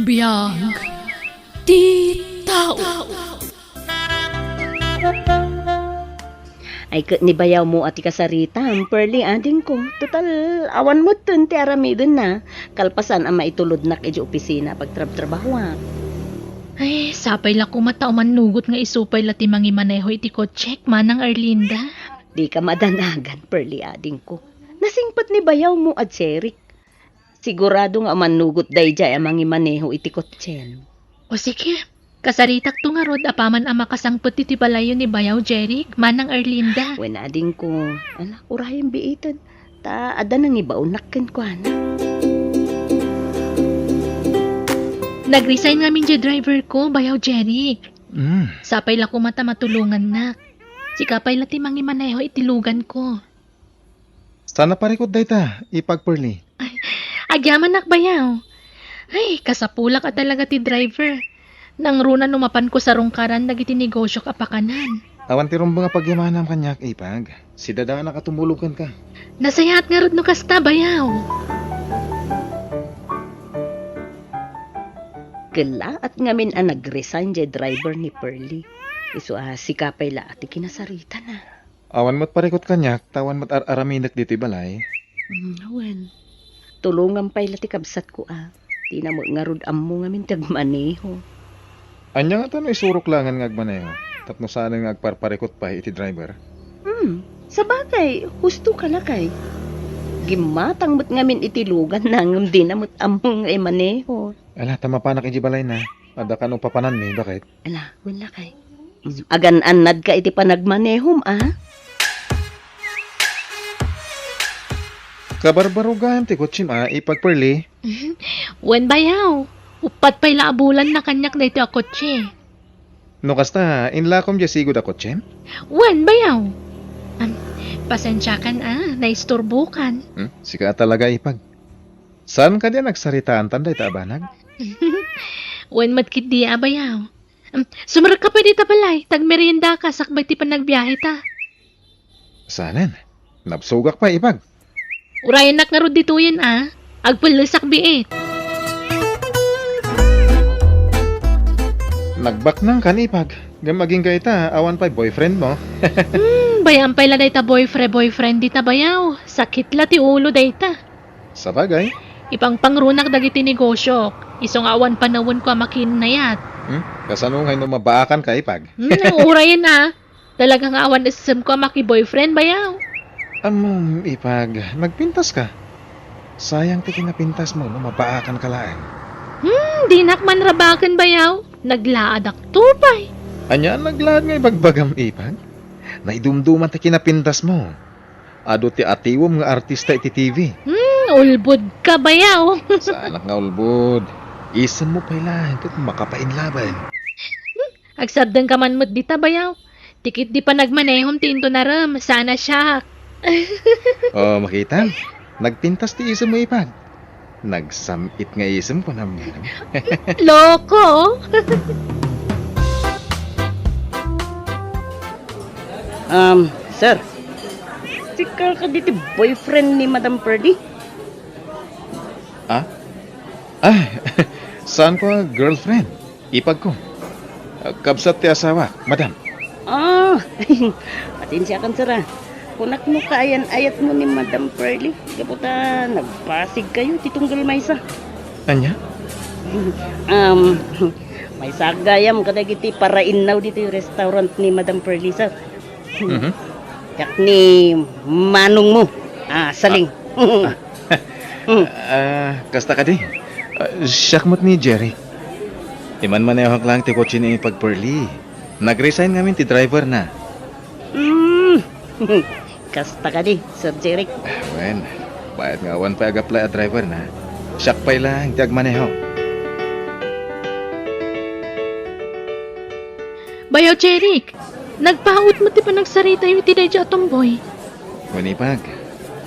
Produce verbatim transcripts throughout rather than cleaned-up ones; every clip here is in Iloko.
Biag ti tao. Ay ket ni bayawmo a ti kasaritam, Pearly, adingko. Total, awan metten ti aramidenna, kalpasan a maitulodnak idiay opisina a pagtrabtrabahoak. Ay, sapay la koma ta umannugot nga isu pay la ti mangimaneho iti kotsek, Manang Erlinda. Dika madanagan, Pearly, adingko. Nasingpet ni bayawmo a Jeric. Sigurado nga umannugot daydiay a mangimaneho iti kotsem. O sige, kasaritakto ngarud apaman a makasangpet iti balayyo ni bayaw Jeric, Manang Erlinda. Wen, adingko, ala, urayen biiten, ta adda nangibaonnak kenkuana. Nag-resign ngamin diay driver ko, bayaw Jeric. Mm. Sapay la koma ta matulongannak. Sika pay la ti mangimaneho iti lugan ko. Saan a parikut dayta, Ipag Pearly? Ay, agyamanak bayaw. Ay, kasapulak a talaga ti driver. Nangruna no mapanko sarungkaran dagiti negosiok a pakanan. Awan ti rumbeng a pagyamanam kaniak, Ipag. Sidadanak a tumulong kenka. Nasayaat ngarud no kasta, bayaw. Kellaat ngamin a nag-resign diay driver ni Pearly. Isu a sika pay la a ti kinasaritana. Awan met parikut kaniak, ta awan met ar-araminek ditoy balay. Mm, wen. Tulongam pay la ti kabsatko a. Dina met ngarud ammo ngamin ti agmaneho. Ania ngata no isurok laengen nga agmaneho, tapno saanen nga agparparikut pay iti driver? Hmm, sabagay, husto ka lakay. Gimmatang met ngamin iti luganna ngem dina met ammo nga imaneho. Ala, ta mapanak idiay balayna. Adda kano papananmi, baket? Ala, wen lakay. Mm, agan-annadka iti panagmanehom, a? Kabarbaro gayam ti kotsem a, Ipag Pearly. Wen, bayaw. Uppat pay la a bulan na kaniak daytoy a kotse. No kasta, inlakom diay sigud a kotsem? Wen, bayaw. Am, pasensiakan a, naisturbokan. Hmm? Sika a talaga, Ipag. Saan kadi a nagsaritaantan dayta a banag? Wen met ketdi a, bayaw. Am, sumrekka pay dita balay, ta agmeriendaka sakbay ti panagbiaheta. Saanen? Nabsogak pay, Ipag. Urayennak ngarud ditoyen a. Agpellesak biit. Nagbaknangkan, Ipag. Ngem agingga ita, awan pay boyfriendmo. Hmm, bay-am pay la dayta boyfriend, boyfriend dita bayaw. Sakit la ti ulo dayta. Sabagay. Ipangpangrunak dagiti negosiok. Isu nga awan panawenko a makiinnayat. Hmm? Kasano ngay no mabaakanka, Ipag? Hmm, urayen a. Talaga nga awan essemko a maki-boyfriend, bayaw. Ammom, Ipag, nagpintaska. Sayang ti kinapintasmo no mabaakanka laeng. Hmm, dinak man rabaken, bayaw. Naglaadak to pay. Ania a naglaad nga ibagbagam, Ipag? Naidumduman ti kinapintasmo. Adu ti atiwem nga artista iti T V. Hmm, ulbod ka, bayaw. Saanak nga ulbod. Isemmo pay laeng ket makapainlaben. Agsardengka man met dita, bayaw. Ti ketdi panagmanehom ti intonarem, saan a siak. Oh, makitam. Nagpintas ti isemmo, Ipag. Nagsam-it nga isem, kunam nga. Loko! Um, sir. Sika kadi ti boyfriend ni Madam Pearly? Ah? Ay, saanko a girlfriend. Ipagko. Ah, kabsat ti asawak, madam. Ah, pasensiakan, sir, a. Kunak no kaayan-ayatmo ni Madam Pearly, gapu ta nagpasigkayo ti tunggal maysa. Ania? Um, maysa gayam kadagiti parainnaw ditoy restaurant ni Madam Pearly, sir. Mhm. Siak ni manongmo. Ah, Saling. Ah. Hmm. Ah, kasta kadi? Ah, siak met ni Jerry. Imanmanehok laeng ti kotse ni Ipag Pearly. Nag-resign ngamin ti driver na. Hmm. Kasta kadi, Sir Jeric? Ah, wen, bayat nga awan pay ag-apply a driver na. Siak pay laeng ti agmaneho. Bayaw, Jeric, nagpaut met ti panagsaritayo iti daydiay a tomboy. Wen, Ipag,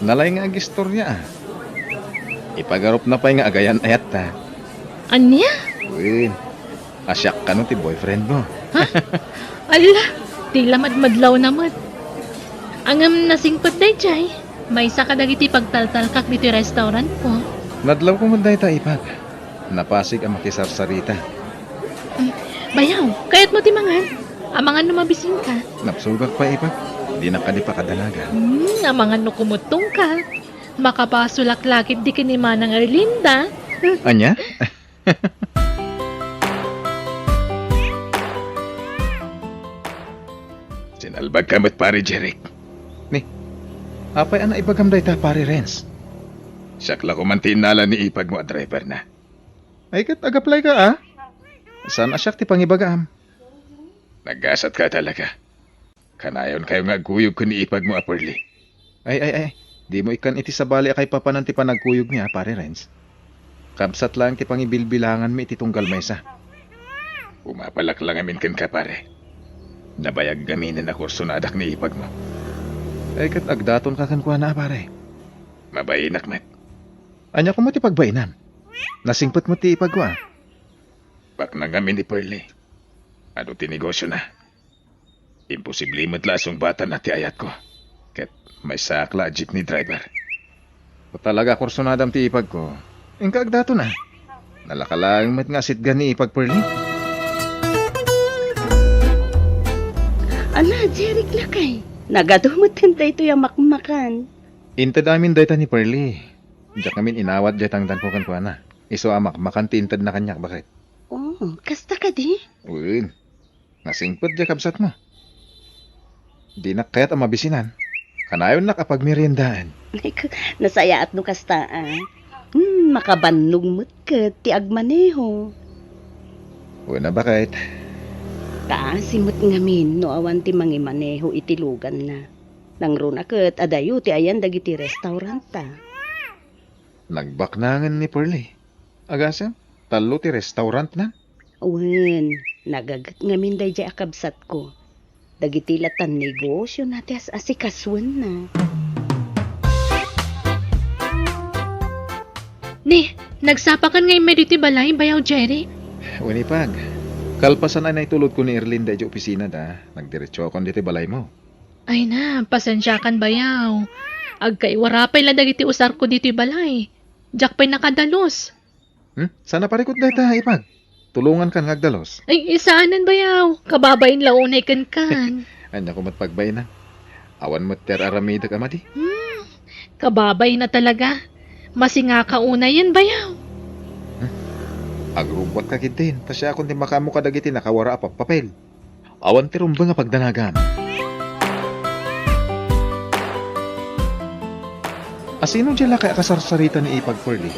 nalay nga agistoria a. Ipagarupna pay nga agayan-ayatta. Ania? Wen, a siak kano ti boyfriendmo. Ha? Ala, ti la madmadlawna met. Ngem nasingpet daydiay, maysa kadagiti pagtaltalkak ditoy restaurantko. Nadlawko met dayta, Ipag. Napasig a makisarsarita. Bayaw, kayatmo ti mangan? Amangan no mabisinka. Napsugak pay, Ipag. Dinak kadi pakadanagan. Hmm, amangan no kumuttongka. Makapasolak la ketdi ken ni Manang Erlinda. Ania? Sinalbagka met, Pare Jeric. Ni, apay a naibagam dayta, Pare Renz? Siak la koma ti innala ni ipagmo a driverna. Ay, ket agaplayka, a? Saan a siak ti pangibagaam? Nagasatka talaga. Kanayonkayo nga agkuyog ken ni ipagmo a Pearly. Ay, ay, ay. Dimo ikkan iti sabali a kaipapanan ti panagkuyogmi, a, Pare Renz. Kabsat laeng ti pangibilbilanganmi iti tunggal maysa. Umapalak la ngamin kenka, pare. Nabayag ngaminen a kursonadak ni ipagmo. Ay, ket agdatonka kenkuana, a, pare. Mabainak met. Ania koma ti pagbainan? Nasingpet met ti ipagko, a. Baknang ngamin ni Pearly. Adu ti negosiona. Imposible met la a sungbatanna ti ayatko. Ket maysaak la a jeepney driver. Talaga a kursonadam ti ipagko. Inka agdaton, a. Nalaka laeng met nga asitgan ni ipag Pearly. Ala, Jeric lakay. Nagadu met daytoy a makmakan. Inted amin dayta ni Pearly. Diak ngamin inawat diay tangdanko kenkuana. Isu a makmakan ti intedna kaniak, baket. Oh, kasta kadi? Wen. Nasingpet diay kabsatmo. Dinak kayat a mabisinan. Kanayonnak a pagmeriendaen. Ay, k-, nasayaat no kasta, a. Hmm, makabannog met ket ti agmaneho. Wen a, baket. Kaasi met ngamin no awan ti mangimaneho iti luganna. Nangruna ket adayo ti ayan dagiti restauranta. Nagbaknangen ni Pearly. Agasem, tallo ti restaurantna. Wen, nagaget ngamin daydiay a kabsatko. Dagiti latan negosiona ti as-asikasuenna. Ni, nagsapakan nga immay ditoy balay, Bayaw Jeric? Wen, ipag. Kalpasan a naitulodko ni Erlinda idiay opisinada, nagdiretsuakon ditoy balaymo. Ay na, pasensiakan, Bayaw. Agkaiwara pay la dagiti usarko ditoy balay. Diak pay nakadalus. Hmm? Saan a parikut dayta, ipag? Tulongankan nga agdalus. Ay, saanen, Bayaw. Kababain la unay kenkan. Ania koma ti pagbainan? Awan met ti ar-aramidek a madi. Hmm. Kababain a talaga. Masingaka unayen, Bayaw. Hmm? Agrubbuatka ketdin, ta siakon ti makaammo kadagiti nakawara a pappapel. Awan ti rumbeng a pagdanagam. Asino diay lakay a kasarsarita ni ipag Pearly?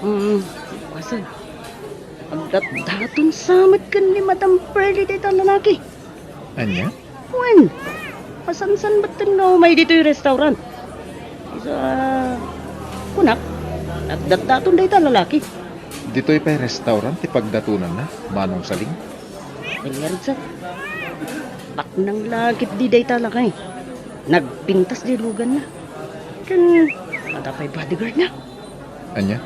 Mm, basen. Agdatdaton sa met ken ni Madam Pearly dayta lalaki. Ania? Wen, masansan metten nga umay ditoy restaurant. Isu a, kunak, agdatdaton dayta lalaki. Ditoy pay restaurant ti pagdatonanna, Manong Saling? Ay, ngarud sa, baknang la ketdi dayta lakay. Nagpintas diay luganna. Ken, adda pay bodyguardna. Ania?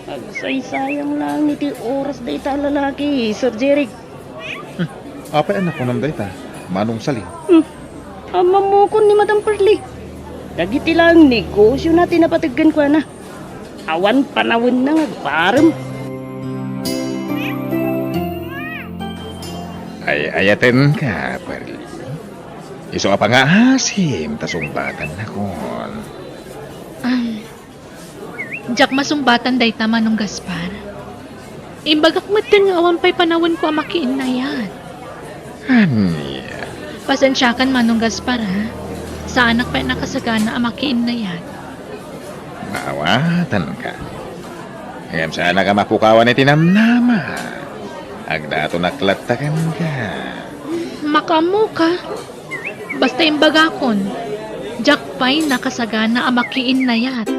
Agsaysayang laeng iti oras dayta a lalaki, Sir Jeric. Hmm. Apay a nakunam dayta, Manong Saling? Hmm. Ammok ni Madam Pearly. Dagiti laeng negosiona ti napateg kenkuana. Awan panawenna nga agparem. Ay-ayatenka, Pearly. Isu a pangaasim ta sungbatannakon. Am, diak masumbatan dayta, Manong Gaspar. Imbagak metten nga awan pay panawenko a makiinnayat. Ania? Pasensiakan, Manong Gaspar, a. Saanak pay a nakasagana a makiinnayat. Maawatanka. Ngem saanak a mapukawan iti namnama. Agdatonak latta kenka. Makaammoka. Basta imbagakon, diak pay nakasagana a makiinnayat.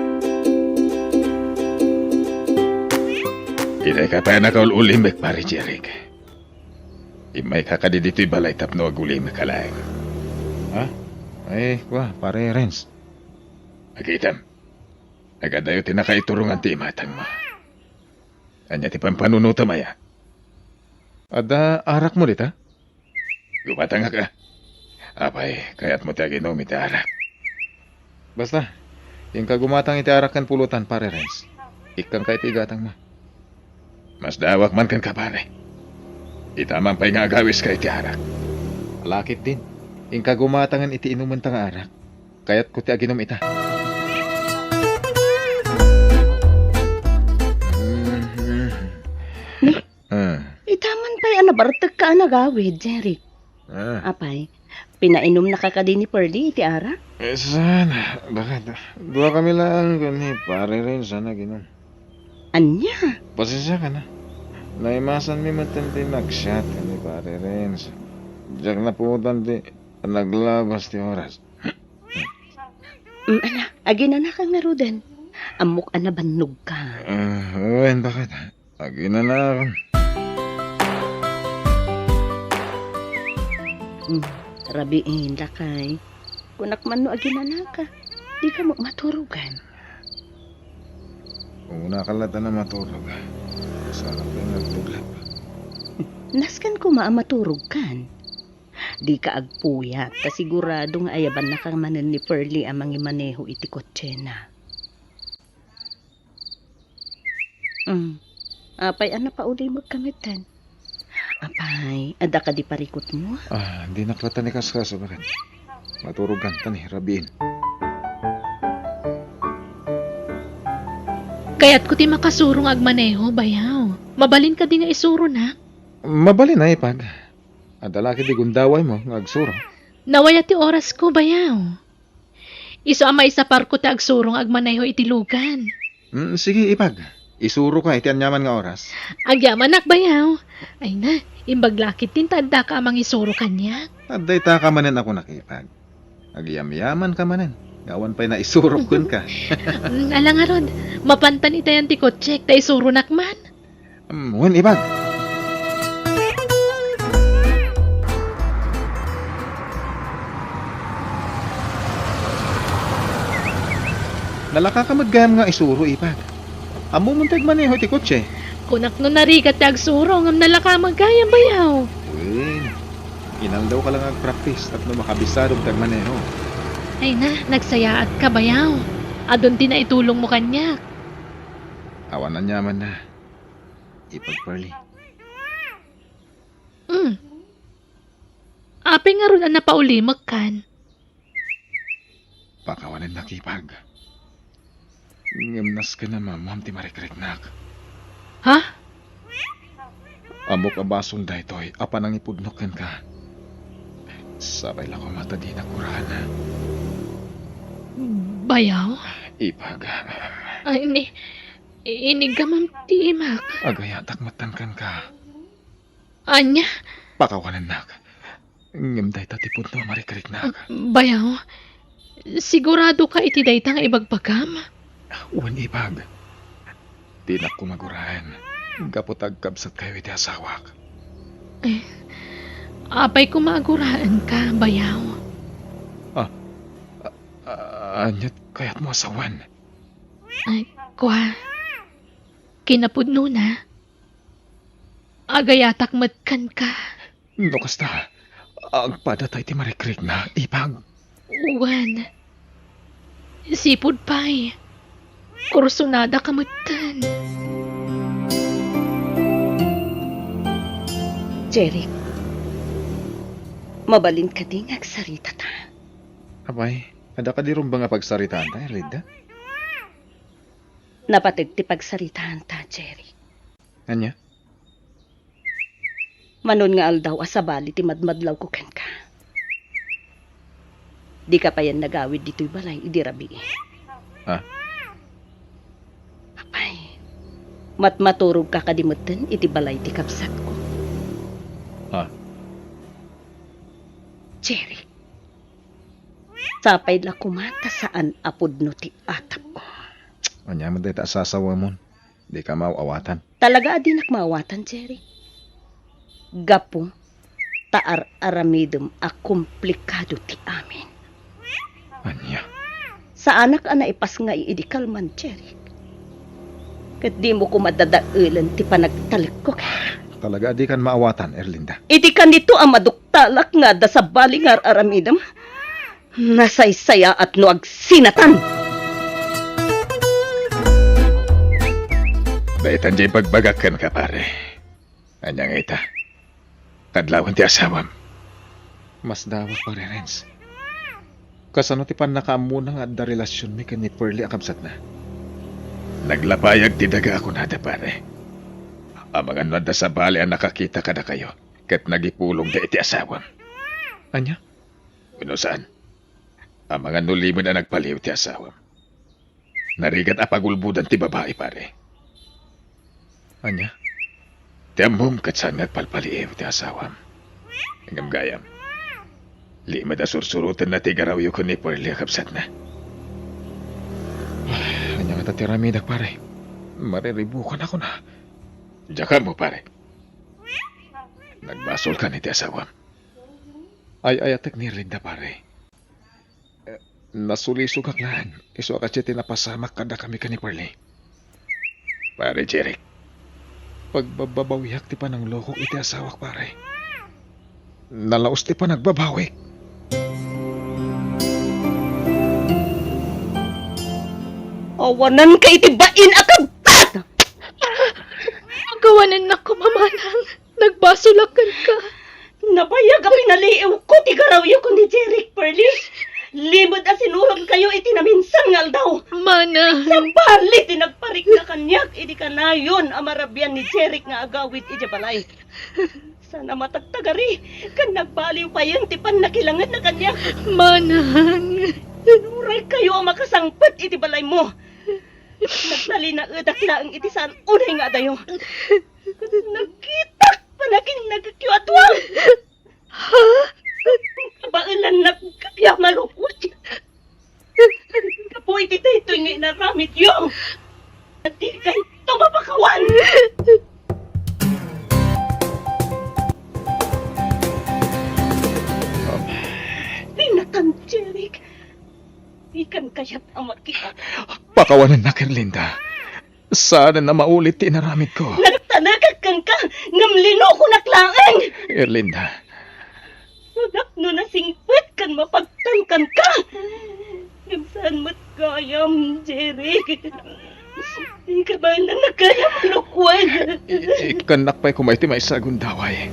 Itay ka pay a nakaul-ulimek, Pare Jeric. Immayka kadi ditoy balay tapno agulimek a laeng. Ha? Ay, kua, Pare Renz. Akitam. Agadayo ti nakaiturongan ti imatangmo. Ania ti pampanunotam aya? Adda arakmo dita? Gumatangak a. Apay, kayatmo ti aginum iti arak? Basta, inka gumatang iti arak ken pulutan, Pare Renz. Ikkanka iti igatangmo. Masdaawak man kenka, pare. Ita man pay nga agawiska iti arak. Lakit din. Inka gumatangen iti inumenta nga arak. Kayatko ti aginom ita. Ni, Ah. Ita man pay a nabartekka a nagawid, Jeric. Ah. Apay, pinainumnaka kadi ni Pearlie iti arak? Eh, saan? Bakit? Dua kami lang kun ni Pare Renz a nag-inum. Ania? Pasensya ka na. Naimasanmi met ti nag-chat ken ni Pare Renz. Diak napuotan ti naglabas ti oras. Mm, ala, aginanaka ngaruden. Ammok a nabannogka. Ah, wen, bakit? Aginanakon. Hmm, rabiin, lakay. Kunak man no aginanaka. Dika met maturogan. Kung unaka latta a maturog, saan pay nga agtuglap? Nasken koma a maturogkan. Dika agpuyat, ta sigurado nga ayabannaka manen ni Pearlie a mangimaneho iti kotsena. Mm. Apay a napaulimekka metten? Apay, adda kadi parikutmo? Ah, dinak latta ni kaskaso, bakit? Maturogkan ta ni rabiin. Kayatko ti makasuro nga agmaneho, bayaw. Mabalin kadi nga isuronak? Mabalin a, Ipag. Adda la kadi gundawaymo nga agsuro? Nawaya ti orasko, bayaw. Isu a maisaparko ti agsuro nga agmaneho iti lugan. Mm, sige, Ipag. Isuroka iti aniaman nga oras. Agyamanak, bayaw. Ay na, imbag lakit din ta addaka a mangisuro kaniak. Adda itaka manen a kunak, Ipag. Agyamyamanka manen. Nga awan pay naisurok kenka. Mm, ala ngarud, mapantan itayan ti kotsek ta isuronak man. Mm, wen, Ipag. Nalakaka met gayam nga isuro, Ipag. Ammom ti agmaneho ti kotse? Kunak no narigat ti agsuro, ngem nalaka met gayam, bayaw. Wen, inaldaw ka lang agpraktis tapno makabisadom ti agmaneho. Ay na, nagsayaatka, bayaw. Adun ti naitulongmo kaniak. Awan aniamanna. Ipag Pearlie. Mm. Apay ngarud a napaulimekkan? Pakawanennak, Ipag. Ngem nasken a maammoam ti marikriknak. Ha? Ammok a basol daytoy a panangipudnok kenka. Sapay la koma ta dinak guraen. Bayaw? Ipag. Ay, ni, Iniggamam ti imak. Agayatak metten kenka. Ania? Pakawanennak. Ngem dayta ti pudno a marikriknak. Bayaw, siguradoka iti dayta nga ibagbagam? Wen, Ipag. Dinak koma guraen. Gapu ta agkabsatkayo iti asawak. Eh, apay koma a guraenka, bayaw? Ah, a-, a-, aniat kayatmo a sawen? Ay, kua. Kinapudnona, agayatak met kenka. No kasta, agpadata iti marikrikna, Ipag. Wen, sipud pay, kursunadaka metten. Jeric, mabalin kadi nga agsaritata? Apay, adda kadi rumbeng a pagsaritaanta, Erlinda? Napateg ti pagsaritaanta, Jeric. Ania? Manon nga aldaw a sabali ti madmadlawko kenka. Dika payen nagawid ditoy balay idi rabii. Ah? Apay, matmaturogka kadi metten iti balay ti kabsatko. Ah? Jeric, sapay la koma ta saan a pudno ti atapko. Ania met dayta a sasawamon? Dika maaw-awatan. Talaga a dinak maawatan, Jeric. Gapu ta ar-aramidem a komplikado ti amin. Ania? Saanak a naipasngay idi kalman, Jeric. Ket dimo koma dadaelen ti panagtalekko kenka. Talaga a dikan maawatan, Erlinda. Idi kanito a maduktalak nga adda sabali nga ar-aramidem, nasaysayaat no agsinatan. Daytan diay ibagbagak kenka, pare. Ania nga ita? Kadlawan ti asawam. Masdawak, Pare Renz. Kasano ti pannakaammona nga adda relasionmi ken ni Pearlie a kabsatna? Naglapayag ti daga a kunada, pare. Amangan no adda sabali a nakakita kadakayo ket nagipulongda iti asawam. Ania? Wenno saan? Amangan no limed a nagpaliw ti asawam. Narigat a pagulbodan ti babai, pare. Ania? Ti ammom ket saan nga agpalpaliiw ti asawam. Ngem gayam, limed a sursurotenna ti garawyo ken ni Pearlie a kabsatna. Ania ngata ti aramidak, pare? Mariribukan ako na. Diak ammo, pare. Nagbasolkan iti asawam. Ay-ayatek ni Erlinda, pare. Eh, nasulisogak laeng, isu a kasdiay ti napasamak kadakami ken ni Pearlie. Pare Jeric, pagbabbabawiak ti pananglokok iti asawak, pare. Nalaus ti panagbabawik. Awananka iti bain a kabtat! Pakawanennak koma, manang. Nagbasolak kenka. Nabayag a pinaliiwko ti garawyo ken ni Jeric, Pearlie. Limed a sinurotkayo iti naminsan nga aldaw. Manang. Sabali ti nagparikna kaniak idi kanayon a marabian ni Jeric nga agawid idiay balay. Saan a matagtagari, ken nagbaliw payen ti pannakilangenna kaniak. Manang. Sinuraykayo a makasangpet iti balaymo. Nagtalinaedak laeng iti saan unay nga adayo. Nakitak panakinnagekyo a dua. Ha? Kabaelannak gayam a lukot. Gapu iti daytoy nga inaramidyo, dikayto mapakawan. Dinatan, Jeric. Dikan kayat a makita. Pakawanennak, Erlinda. Saanen a maulit ti inaramidko. Nagtalekak kenka, ngem linukonak laeng. Erlinda. Sudak no nasingpet ken mapagtan kenka. Ngem saan met gayam, Jeric. Di ka ba nagayam a lukwen? I-, ikkannak pay koma iti maysa a gundaway.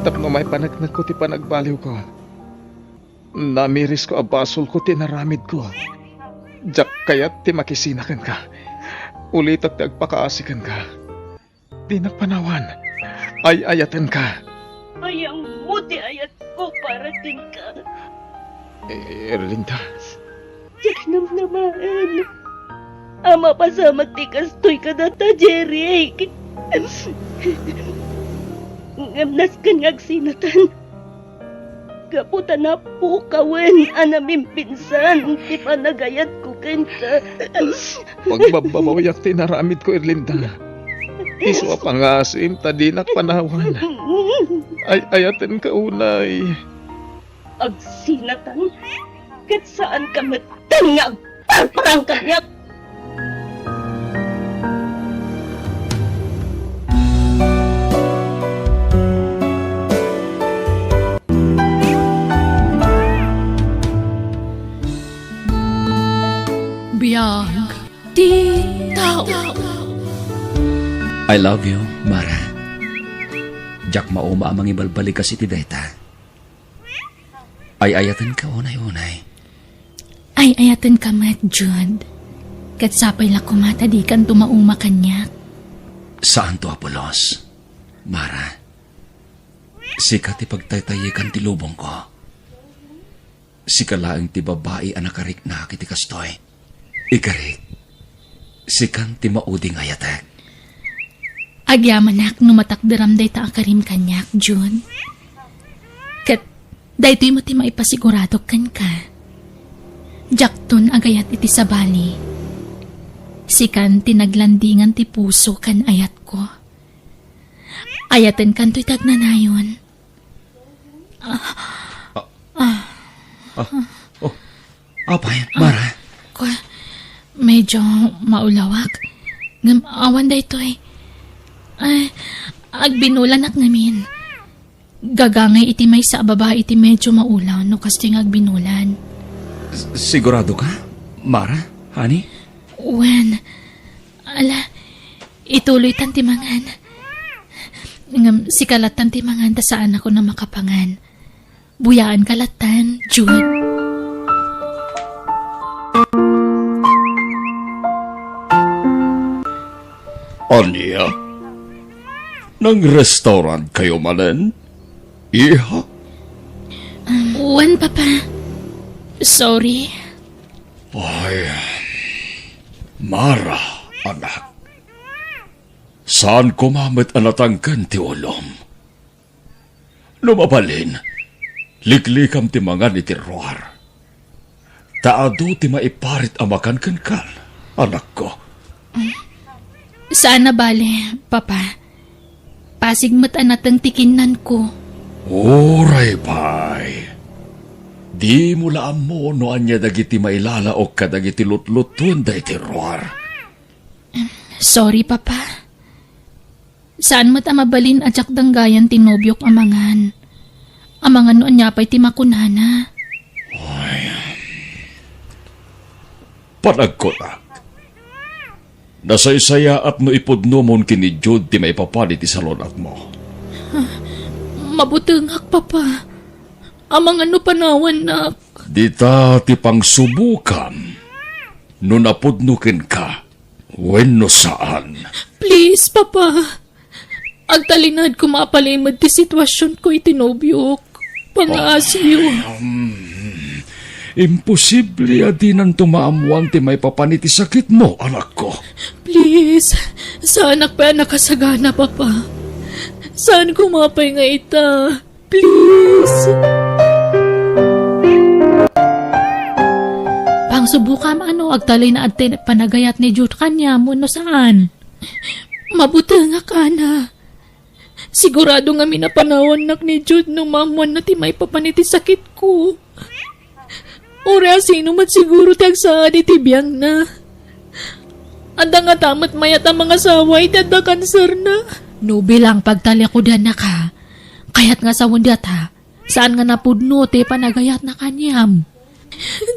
Tapno maipaneknekko ti panagbaliwko. Namirisko a basolko ti inaramidko. Diak kayat ti makisina kenka. Ulitek ti agpakaasi kenka. Dinak panawan. Ay-ayatenka. Ay, ammo ti ayatko para kenka. Eh, Erlinda. Diak namnamaen a mapasamak ti kastoy kadata, Jeric. Ngem nasken nga agsinatan. Gapu ta napukawen a namimpinsan ti panagayatko kenka. Pagbabbabawiak ti inaramidko, Erlinda. Isu a pangasim ta dinak panawan. Ay-ayatenka unay. Agsinatan, ket saanka met nga agparparang kaniak. Biag ti tao. I love you, Mara. Diak mauma a mangibalbalikas iti dayta. Ay-ayatenka unay-unay. Ay-ayatenka met, Jude. Ket sapay la koma ta dikanto mauma kaniak. Saanto a pulos, Mara. Sika ti pagtaytayekan ti lubongko. Sika laeng ti babai a nakariknaak iti kastoy. Ikarik, sikan ti maudi nga ayatek. Agyamanak no matakderam dayta a karim kaniak, Jude. Ket daytoy met ti maipasigurado kenka. Diakton agayat iti sabali. Sikan ti naglandingan ti puso ken ayatko. Ayatenkanto iti agnanayon. Ah, oh, apay, Mara? Kua, medyo maulawak. Ngem awan daytoy. Ay, agbinulanak ngamin. Gagangay iti maysa a babai iti medyo maulaw no kastoy nga agbinulan. S-, sigurado ka, Mara? Honey? Wen, ala, Ituloytan ti mangan. Ngem sika lattan ti mangan ta saanakon a makapangan. Buyaanka lattan, Jude. Ania? Nang-restaurant kayo manen, iha? Wen, Papa. Sorry. Ay, Mara, anak. Saan koma met a natangken ti ulom. No mabalin, liklikam ti mangan iti ruar. Ta adu ti maiparit a makan kenka, anakko. Saan a bale, Papa. Pasig met a nateng ti kinnanko. Uray pay. Dimo la ammo no ania dagiti mailalaok kadagiti lutlutuen daytoy ruar. Sorry, Papa. Saan met a mabalin a diak danggayan ti nobiok a mangan. Amangan no ania pay ti makunana. Ay. Panagkunak. Nasaysayaat no ipudnomon ken ni Jude ti maipapan iti salun-atmo. Mabutengak, Papa. Amangan no panawannak. Dita ti pangsubokam no napudno kenka wenno saan. Please, Papa. Agtalinaed koma a palimed ti situasionko iti nobiok. Pangaasiyo. Ay, um, imposible a dinanto maammoan ti maipapan iti sakitmo, anakko. Please, saanak pay a nakasagana, Papa. Saan koma pay nga ita. Please. Pangsubokam a no agtalinaed ti panagayat ni Jude kaniam wenno saan. Mabutengak, Ana. Sigurado ngamin a panawannak ni Jude no maammoanna ti maipapan iti sakitko. Uray a sino met siguro ti agsaad iti biangna. Adda ngata met mayat a mangasawa iti adda kanserna. No bilang pagtalikudannak, kayat nga sawen dayta, saan nga napudno ti panagayatna kaniam.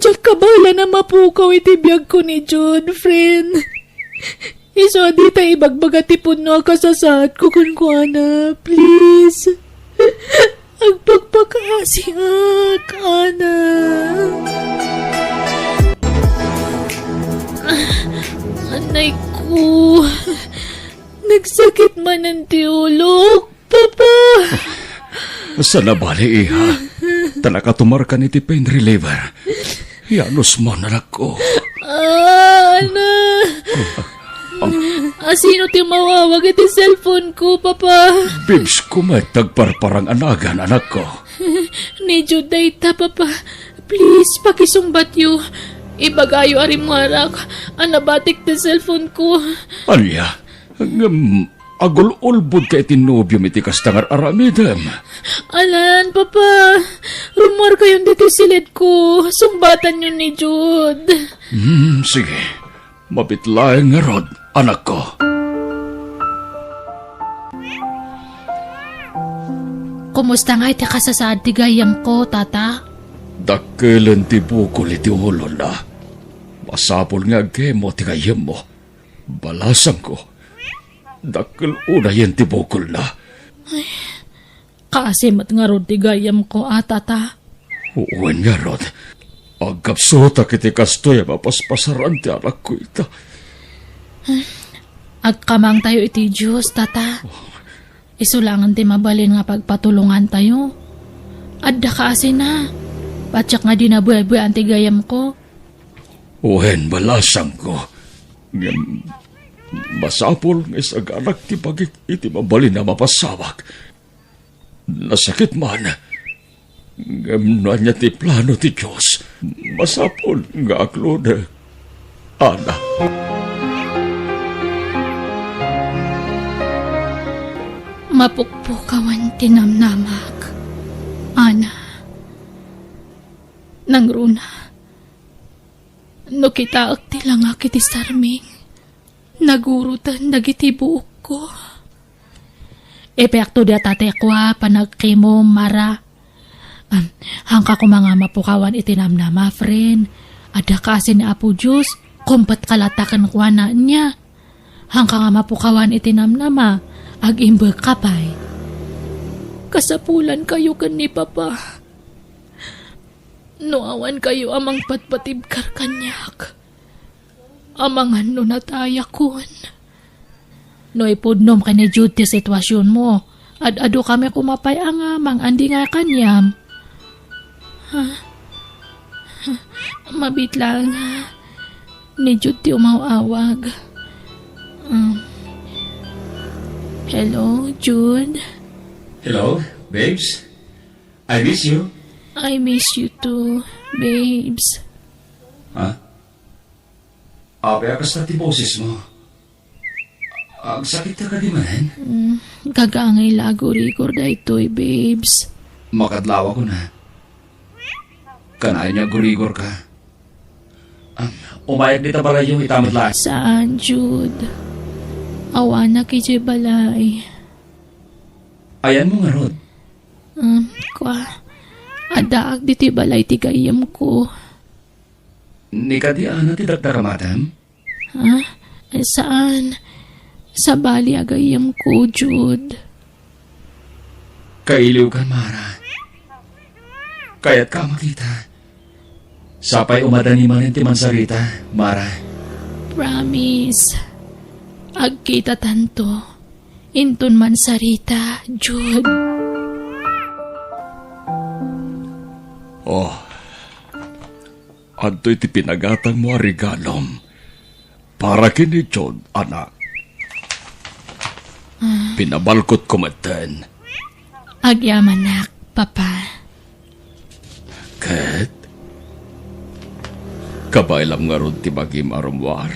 Diak kabaelan a mapukaw iti biagko ni Jude, friend. Isu a dita ibagbaga ti pudno a kasasaadko kenkuana. Please. Agpakpakaasiak, Ana. Anay ko. Nagsakit manen ti ulok. Papa! Saan a bale, iha. Ta nakatumarkan iti pain reliever. Ianusmon, anakko. Ah, Ana! Asino ti mawawag iti cellphone ko, Papa? Bibs ko met ti agparparang a nagan, anakko. Ni Jude dayta, Papa. Please, pakisungbatyo. Ibagayo a rimmuarak a nabatik ti cellphone ko. Ania? Ngem agul-ulbodka iti nobiom iti kasta nga ar-aramidem. Alan, Papa, rummuarkayon ditoy siled ko. Sungbatanyo ni Jude. Hmm, sige. Mabit laeng ngarud, anakko. Kumusta ngay ti kasasaad ti gayyemko, Tata? Dakkelen ti bukol iti ulona. Masapul nga agkemo ti gayyemmo. Balasangko, dakkel unayen ti bukolna. Kaasi met ngarud ti gayyemko a, Tata. Wen ngarud, agkapsutak iti kastoy a mapaspasaran ti anakko ita. Agkamangtayo iti Dios, Tata. Isu laengen ti mabalin nga pagpatulongantayo. Adda kaasina. Patiek nga dina buebuean ti gayyemko. Wen, balasangko. Ngem masapul nga isaganak ti bagik iti mabalin a mapasawak. Nasakit man. Ngem no ania ti plano ti Dios, masapul nga akludek. Ana. Mapukpukawan ti namnamak. Ana. Nangruna. No kitaek ti langak iti sarming, naguroten dagiti buokko. Epekto dayta ti kua panagkemo, Mara. Am, haanka koma nga mapukawan iti namnama, friend. Adda kaasi ni Apo Dios, kumpetka latta kenkuana, ania? Haanka nga mapukawan iti namnama, agimbegka pay. Kasapulankayo ken ni Papa. No awankayo a mangpatpatibkar kaniak, amangan no natayakon. No ipudnom ken ni Jude ti situasionmo, ad-adu kami koma pay a nga mangandingay kaniam. Ha? Mabit laeng, ha? Ni Jude ti umaw-awag. Um, hello, Jude? Hello, babes? I miss you. I miss you too, babes. Ha? Apay a kasta ti boses mo? Agsakit ka kadi manen? Mm, gagangay la agurigor daytoy, babes. Makadlawakon a. Kanayon nga agurigor ka. Ah, umayak dita balayyo, ita met laeng. Saan, Jude. Awanak idiay balay. Ayanmo ngarud? Um, kua, addaak ditoy balay ti gayyemko. Ni kadi Ana ti dakdakamatem? Ha? Eh, saan? Sabali a gayyemko, Jude. Kailiwka, Mara. Kayatka a makita. Sapay umadani manen ti mansarita, Mara. Promise. Agkitatanto. Inton mansarita, Jude. Oh, adtoy ti pinagatangmo a regalom para ken ni Jude, anak. Ah. Pinabalkotko metten. Agyamanak, Papa. Ket, kabaelam ngarud ti bagim a rummuar,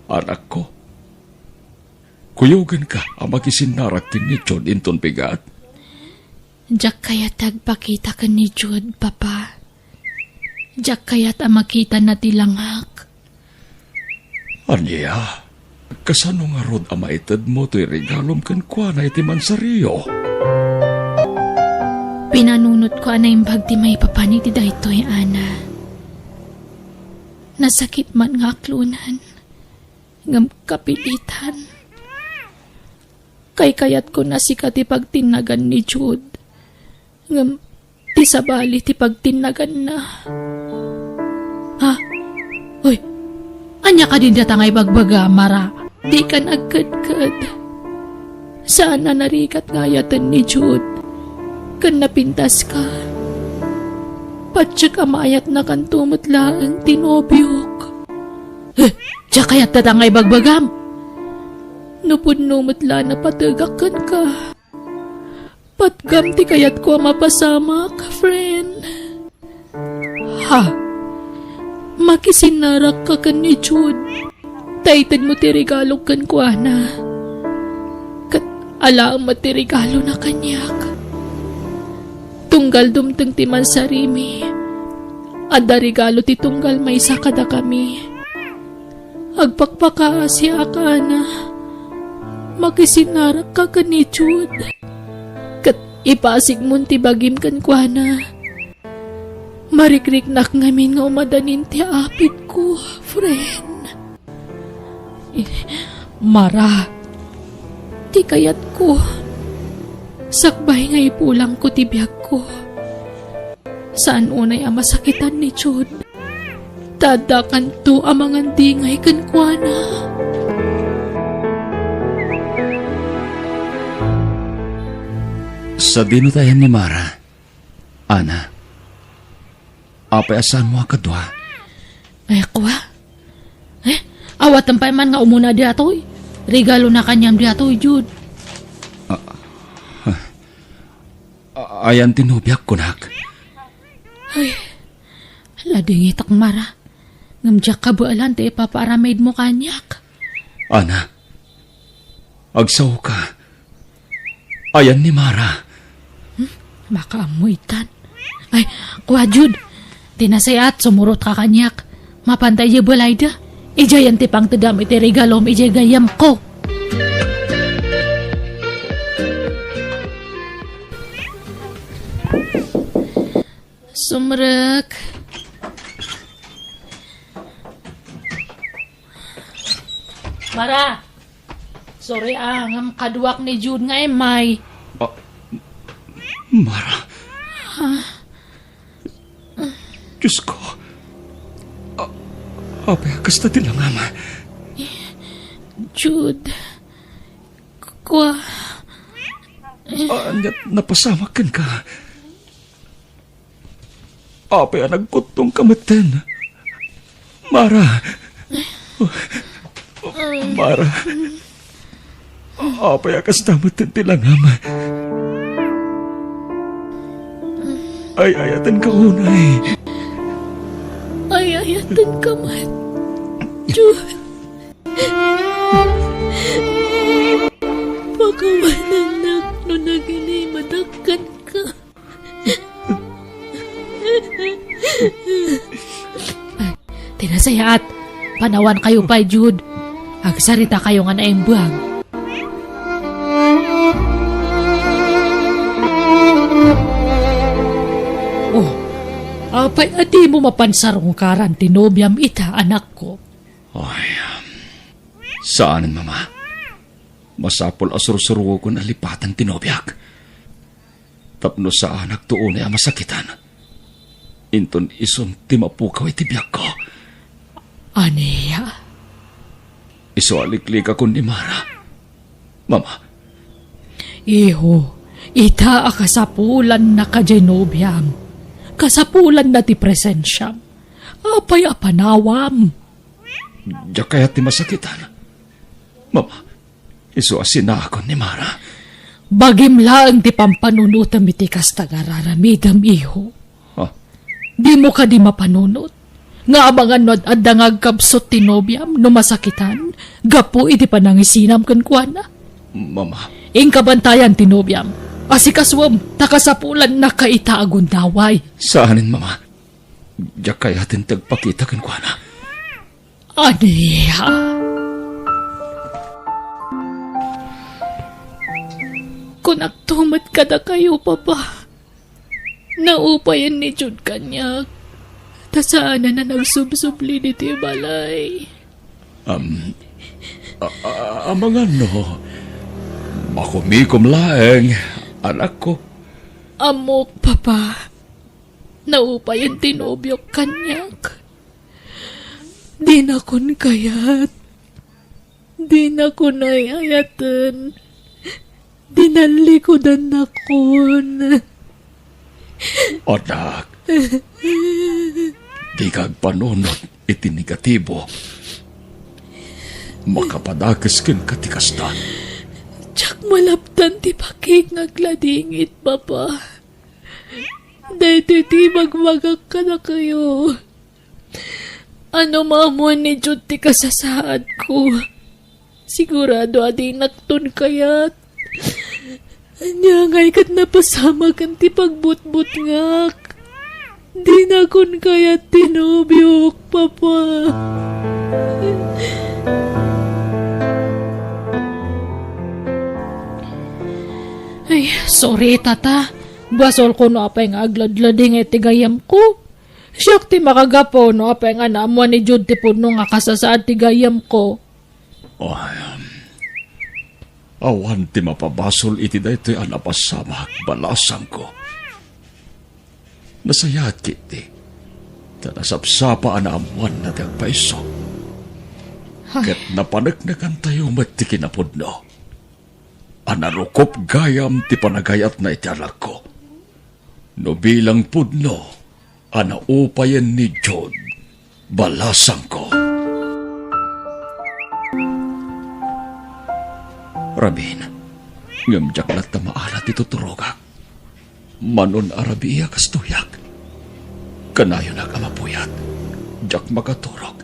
anakko. Kuyogenka a makisinnarak ken ni Jude inton bigat. Diak kayat ti agpakita ken ni Jude, Papa. Diak kayat a makitana ti langak. Ania? Kasano ngarud a maitedmo toy regalom kenkuana iti mansariyo? Pinanunotko a naimbag ti maipapan iti daytoy, Ana. Nasakit man nga aklonan, ngem kapilitan. Kaykayatko a sika ti pagtinnagan ni Jude, ngem ti sabali ti pagtinnaganna. Ha? Uy, ania kadi dayta nga ibagbaga, Mara? Dikan agkedked. Saan a narigat nga ayaten ni Jude. Ken napintaska. Patiek a maayatnakanto met laeng ti nobiok. Eh, diak kayat dayta nga ibagbagam. No pudno met la a napategak kenka. Patgam ti kayatko a mapasamak, friend. Ha? Makisinnarakka ken ni Jude. Ta itedmo ti regalo kenkuana. Ket alaem met ti regalona kaniak. Tunggal dumteng ti mansarimi, adda regalo ti tunggal maysa kadakami. Agpakpakaasiak, Ana. Makisinnarakka ken ni Jude. Ket ipasigmon ti bagim kenkuana. Marikriknak ngamin nga umadanin ti apitko, friend. Eh, Mara, ti kayatko, sakbay nga ipulangko ti biagko. Saan unay a masakitan ni Jude. Ta addakanto a mangandingay kenkuana. Sadino ti ayan ni Mara? Ana, apay a saanmo a kadua? Ay, kua? Eh, awaten pay man nga umuna daytoy. Regalona kaniam daytoy, Jude. Ah, ah, ah, ayan ti nobiak, kunak. Ay, ladingitak, Mara. Ngem diak kabaelan ti ipapaaramidmo kaniak. Ana, agsaoka. Ayan ni Mara. Hmm? Makaammo itan. Ay, kua, Jude. Ti nasayaat, sumurotka kaniak. Mapanta idiay balayda. Idiayen ti pangtedam iti regalom idiay gayyemko. Sumrek. Mara! Sorry, ah, ngem kaduak ni Jude nga immay. Ah, Mara. Diyos ko. A-, apay a kasta ti langam? Jude, kua. Ania't napasamak kenka? Apay a nagkuttongka metten? Mara. Mara. Apay a kasta metten ti langam? Ay-ayatenka unay. Ay-ayatenka met, Jude. Pakawanennak no nagilimedak kenka. Ti nasayaat, panawankayo pay, Jude. Agsaritakayo nga naimbag. Oh, apay a dimo mapan sarungkaran ti nobiam ita, anakko? Ay, saanen, Mama. Masapul a sursuruokon a lipaten ti nobiak. Tapno saanakto unay a masakitan. Inton isun ti mapukaw iti biagko. Ania? Isu a liklikakon ni Mara. Mama. Iho, ita a kasapulannaka diay nobiam. Kasapulanna ti presensiam. Apay a panawam? Diak kayat ti masakitan. Mama, isu a sinaakon ni Mara. Bagim laeng ti pampanunotem iti kasta nga ar-aramidem, iho. Ha? Dimo kadi mapanunot nga amangan no ad-adda nga agkabsut ti nobiam no masakitan gapu iti panangisinam kenkuana? Mama. Inka bantayan ti nobiam. Asikasuem, ta kasapulannaka ita a gundaway. Saanen, Mama. Diak kayaten ti agpakita kenkuana. Ania? Kunakto met kadakayo, Papa. Naupayen ni Jude kaniak. Ta saanen a nagsubsubli ditoy balay. Am, a, a, amangan no makumikom laeng, anakko. Ammok, Papa. Naupayen ti nobiok kaniak. Dinakon kayat. Dinakon ay-ayaten. Dinallikudannakon. Anak, dika agpanunot iti negatibo. Makapadakes kenka ti kasta. Diak malabtan ti bakik nga agladingit, Papa. Daytoy ti ibagbagak kadakayo. Ano maammoen ni Jude ti kasasaadko? Sigurado a dinakton kayat. Ania ngay ket napasamaken ti pagbutbutngak. Dinakon kayat ti nobiok, Papa. Ay, sorry, Tata. Basolko no apay nga agladladingay ti gayyemko. Siak ti makagapu no apay nga naammoan ni Jude ti pudno nga kasasaad ti gayyemko. Ay, awan ti mapabasol iti daytoy a napasamak, balasangko. Nasayaat ketdi, ta nasapsapa a naammoanna ti agpayso. Ay. Ket napaneknekantayo met ti kinapudno a narukop gayam ti panagayatna iti anakko. No bilang pudno a naupayen ni Jude, balasangko. Rabiin, ngem diak latta maala ti tuturogak. Manon a rabii a kastoyak. Kanayonak a mapuyat. Diak makaturog.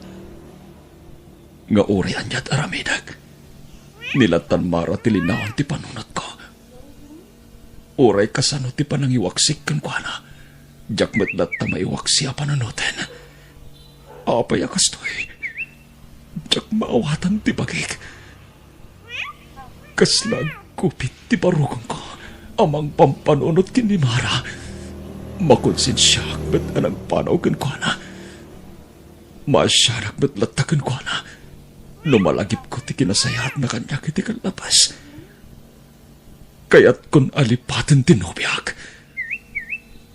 Nga uray aniat aramidek, ni lattan Mara ti linaon ti panunotko. Uray kasano ti panangiwaksik kenkuana, diak met latta maiwaksi a panunoten. Apay a kastoy? Diak maawatan ti bagik. Kasla agkupit ti barukongko a mangpampanunot ken ni Mara. Makonsensiaak met a nangpanaw kenkuana. Maasianak met latta kenkuana. no malagipko ti kinasayaatna kaniak iti kallabas. Kayatkon a lipaten ti nobiak.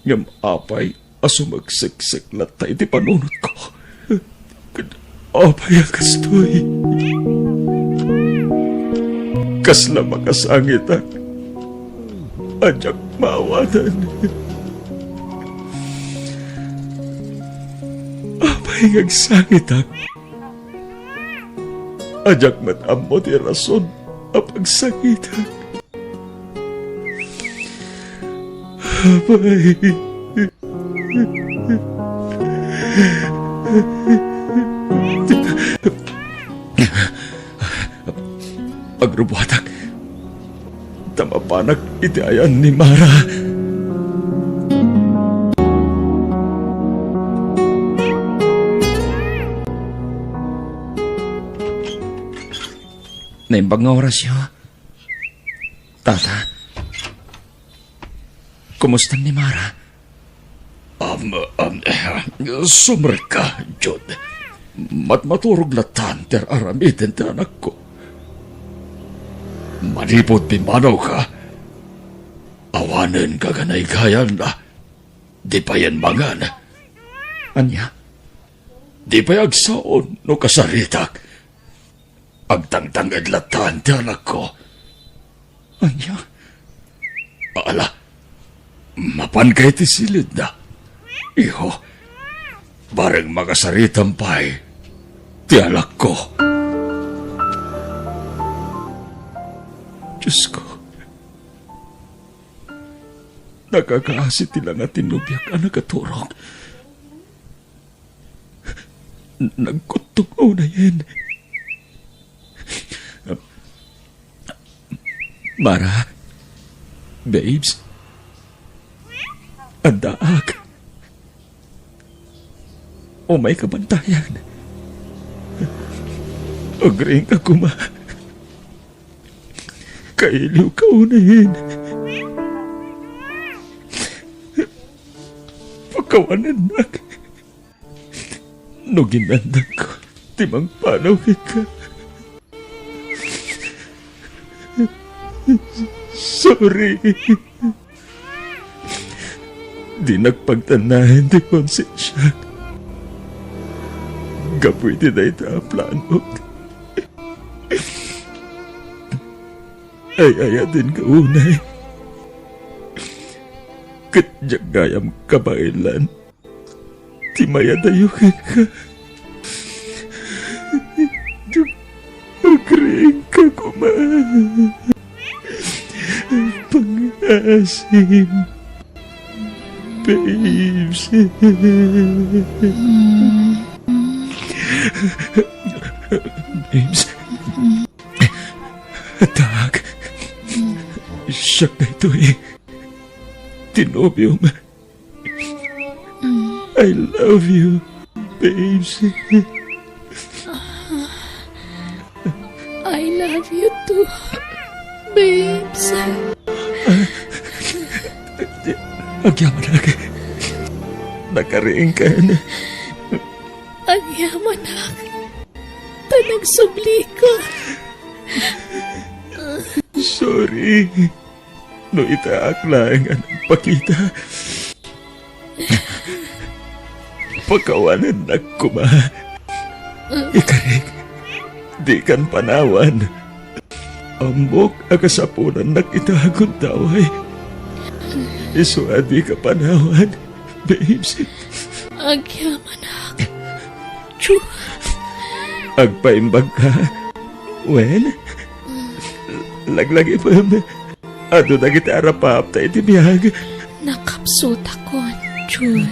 Ngem apay a sumagseksek latta iti panunotko? Apay a kastoy? Kasla makasangitak a diak maawanan. Apay nga agsangitak a diak met ammo ti rason a pagsangitak? Apay. Agrubuatak ta mapanak iti ayan ni Mara. Naimbag nga orasyo, Tata. Kumustan ni Mara? Am, am, sumrekka, Jude. Matmaturog lattan ti ar-aramiden ti anakko. Manipud pimmanawka, awanen gaganaygayalna, di payen mangan. Ania? Di pay agsaon no kasaritak. Agtangtanged lattan ti anakko. Ania? Ala, mapanka iti silidna. Iho, bareng makasaritam pay ti anakko. Diosko, nakakaasi ti langa ti nobiak a nagaturog. Nagkuttog unayen. Mara, babes, addaak. Umayka bantayan. Agriingka koma. Kailiwka unayen. Pakawanennak. No ginannanko ti mangpanaw kenka. Sorry. Dinak pagtannaen ti konsensiak gapu iti dayta a planok. Ay-ayatenka unay. Ket diak gayam kabaelan ti mayadayo kenka. Agriingka koma. Pangaasim, babes. Babes. Addaak. Siak daytoy. Ti nobiom. I love you, babes. I love you too, babes. Agyamanak. Nakariingkan. Agyamanak. Ta nagsublika. Sorry. No itaak laeng a nagpakita, pakawanennak koma. Ikarik, dikan panawan. Ammok a kasapulannak ita a gundaway. Isu a dika panawan, babes. Agyamanak. Chu. Agpaimbagka wen laglagipem. Adu dagiti arapapta iti biag. Nakapsutakon, Jude.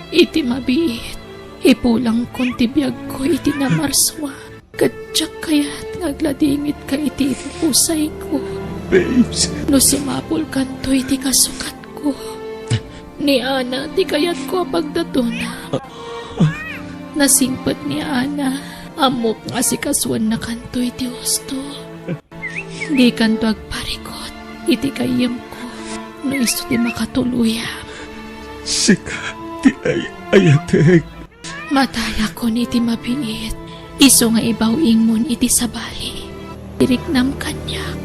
Iti mabiit, ipulangkon ti biagko iti namarsuan. Ket diak kayat nga agladingitka iti ipupusayko. Babes. No sumapulkanto iti kasukatko, ni Ana ti kayatko a pagdatonam. Nasingpet ni Ana. Ammok nga asikasuennakanto iti husto. Dikanto agparikut iti gayyemko no isu ti makatuluyam. Sika ti ay-ayatek. Matayakon iti mabiit, Isu nga ibaw-ingmon iti sabali, iriknam kaniak.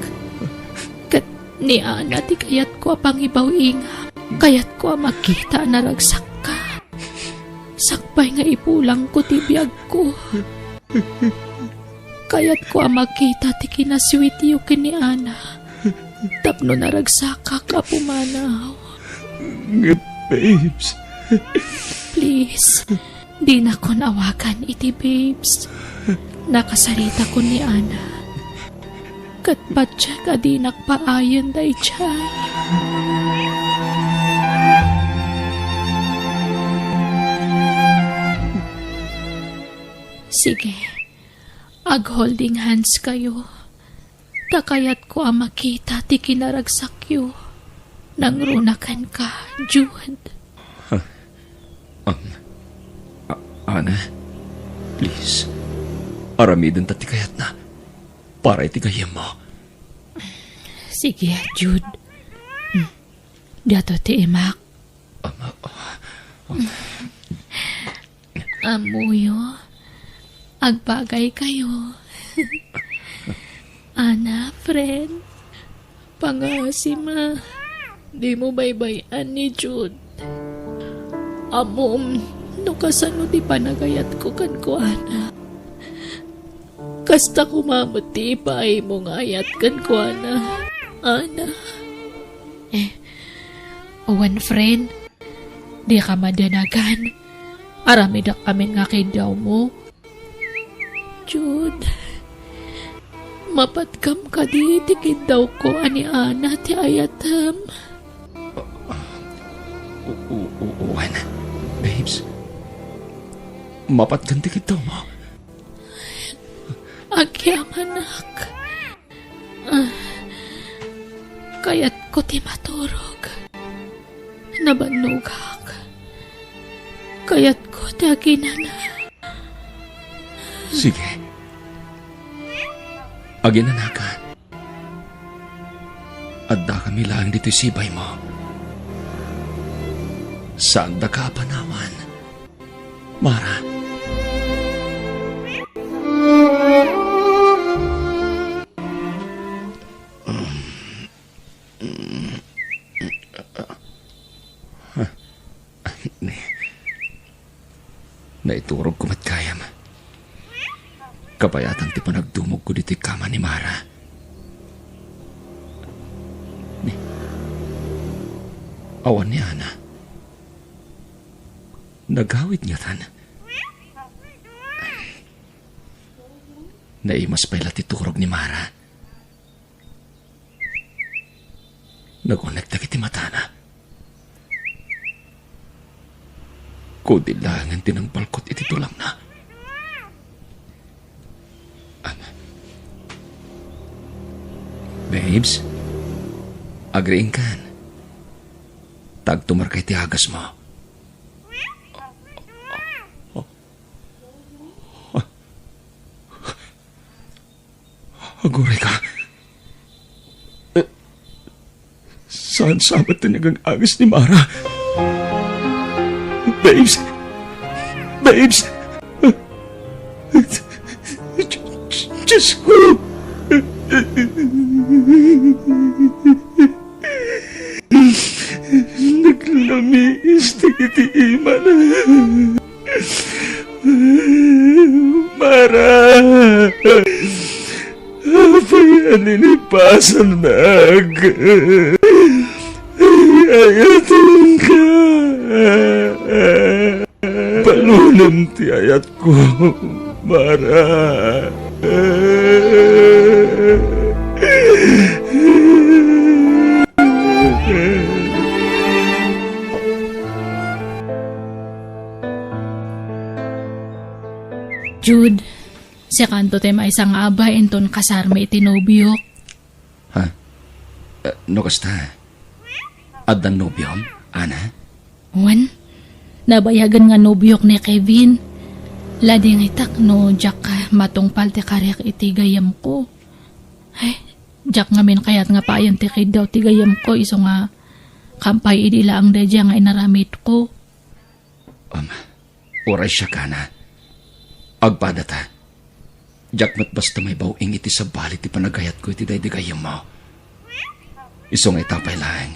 Ket ni Ana ti kayatko a pangibaw-ingam. Kayatko a makita a naragsakka. Sakbay nga ipulangko ti biagko. Kayatko a makita ti kinasweetyo ken ni Ana tapno naragsakak a pumanaw. Nga, babes. Please, dinakon awagan iti babes. Nakasaritakon ni Ana. Ket patiek a dinak paayen daydiay. Sige, ag-holding hands kayo. Ta kayatko a makita ti kinaragsakyo. Nangruna kenka, Jude. Um, A-, Ana, please, aramidenta ti kayatna para iti gayyemmo. Sige, Jude. Hmm. Diato ti imak. Ama, Ammoyo, agbagay kayo. Ana, friend, pangasim a dimo baybay-an ni Jude. Ammom no kasano ti panagayatko kenkuana. Kasta koma met ti ipaaymo nga ayat kenkuana, Ana. Eh, wen, friend, dika madanagan. Aramidek amin nga kiddawmo. Jude, mapatgam kadi ti kiddawko a ni Ana ti ayatem? U-, u-, u-, wen, babes. Mapatgam ti kiddawmo? Agyamanak. Ah, kayatko ti maturog. Nabannogak. Kayatko ti aginana. Sige. Aginanaka. Addakami laeng ditoy sibaymo. Saandaka a panawan. Mara. Naiturogko met gayam. Kabayatan ti panagdumogko ditoy kama ni Mara. Ni, awan ni Ana. Nagawid ngatan. Naimas pay la ti turog ni Mara. Nagunek dagiti matana. Kudil laengen ti nangbalkot iti tulangna. Ana. Babes, agriingkan. Tagtumarka iti agasmo. Aguray ka. Eh, saan sa met ti nagang-agas ni Mara? Babes! Babes! Diyos ko! Naglamiis dagiti imana. Mara, apay a ninipasannak? Ayatenka. Balunem ti ayatko, Mara. Jude, sikanto ti maysa nga abay inton kasarmi iti nobiok. Ha? Eh, no kasta, addan nobiom, Ana? Wen, nabayagen nga nobiok ni Kevin. Ladingitak no diak matungpal ti kariak iti gayyemko. Ay, diak ngamin kayat nga paayen ti kiddaw ti gayyemko isu nga kampay idi laeng daydiay nga inaramidko. Um, uray siak, Ana. Agpadata. Diak met basta maibaw-ing iti sabali ti panagayatko iti daydi gayyemmo. Isu nga ita pay laeng,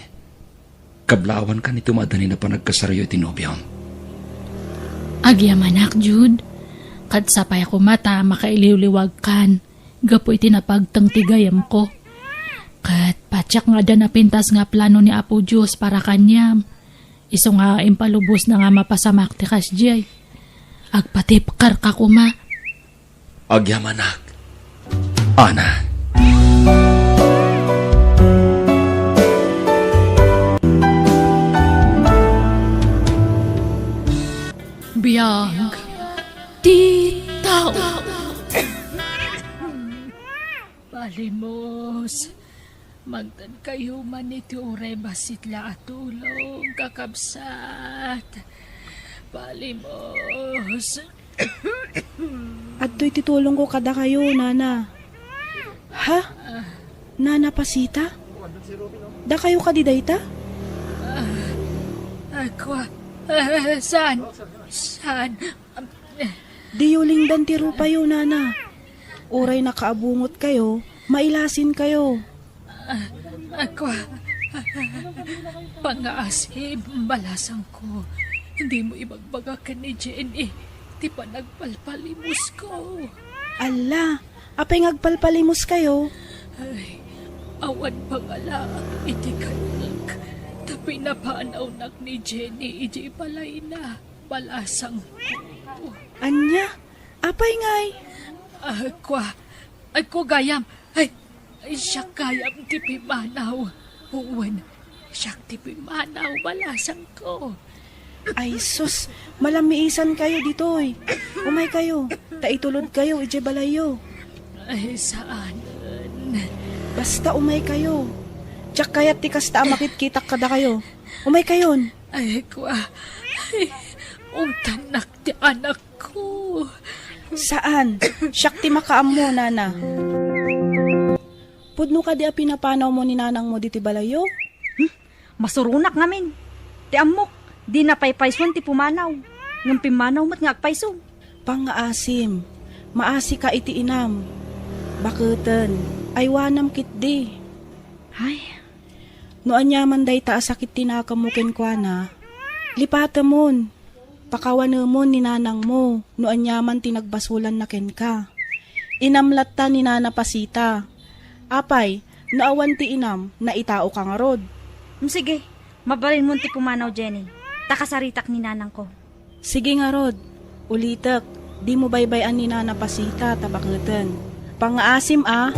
kablaawankan iti madanina panagkasaryo iti nobiom. Agyamanak, Jude. Ket sapay koma ta makailiwliwagkan gapu iti napagteng ti gayyemko. Ket patiek nga adda napintas nga plano ni Apo Dios para kaniam. Isu nga impalubosna nga mapasamak ti kasdiay. Agpatipkerka koma. Agyamanak. Ana. Biag ti tao. Palimos. Mangted kayo man iti uray bassit la a tulong, kakabsat. Palimos. Adtoy ti tulongko kadakayo, Nana. Ha? Nana Pasita? Dakayo kadi dayta? Ako, ah, saan? Saan? Diyo lingdan ti rupayo, Nana. Uray nakaabungot kayo, mailasin kayo. Ako, pangngaasim, balasangko. Dimo ibagbaga ken ni Jenny ti panagpalpalimusko. Alla, apay nga agpalpalimus kayo? Ay, awan pangalaak iti kanek, ta pinapanawnak ni Jenny idiay balayna, balasangko. Ania? Apay ngay? Ako, ako gayam. Ay, ay, siak gayam ti pimanaw. Wen, siak ti pimanaw, balasangko. Ay, sus, malamiisan kayo ditoy. Umay kayo, ta itulod kayo idiay balayyo. Ay, saan? Basta umay kayo. Diak kayat ti kasta a makitkitak kadakayo. Umay kayon. Ay, kwa. Ay, utanak ti anak ko. Saan? Siak ti makaammo, Nana. Pudno kadi a pinapanawmo ni nanangmo ditoy balayyo? Hmm? Masuronak ngamin. Ti ammok, dina paypayson ti pumanaw. Ngem pimmanaw met nga agpayso. Pangngaasim, maasika iti inam. Baketen, aywanam ketdi. Ay. No aniaman dayta a sakit ti nakemmo kenkuana, lipatemon. Pakawanemon ni nanangmo no aniaman ti nagbasolanna kenka. Inam latta ni Nana Pasita. Apay, no awan ti inam, naitaoka ngarud. Mm, sige, mabalinmon ti pumanaw, Jenny, ta kasaritak ni nanangko. Sige ngarud, ulitek, dimo baybay-an ni Nana Pasita ta baketen. Pangngaasim a.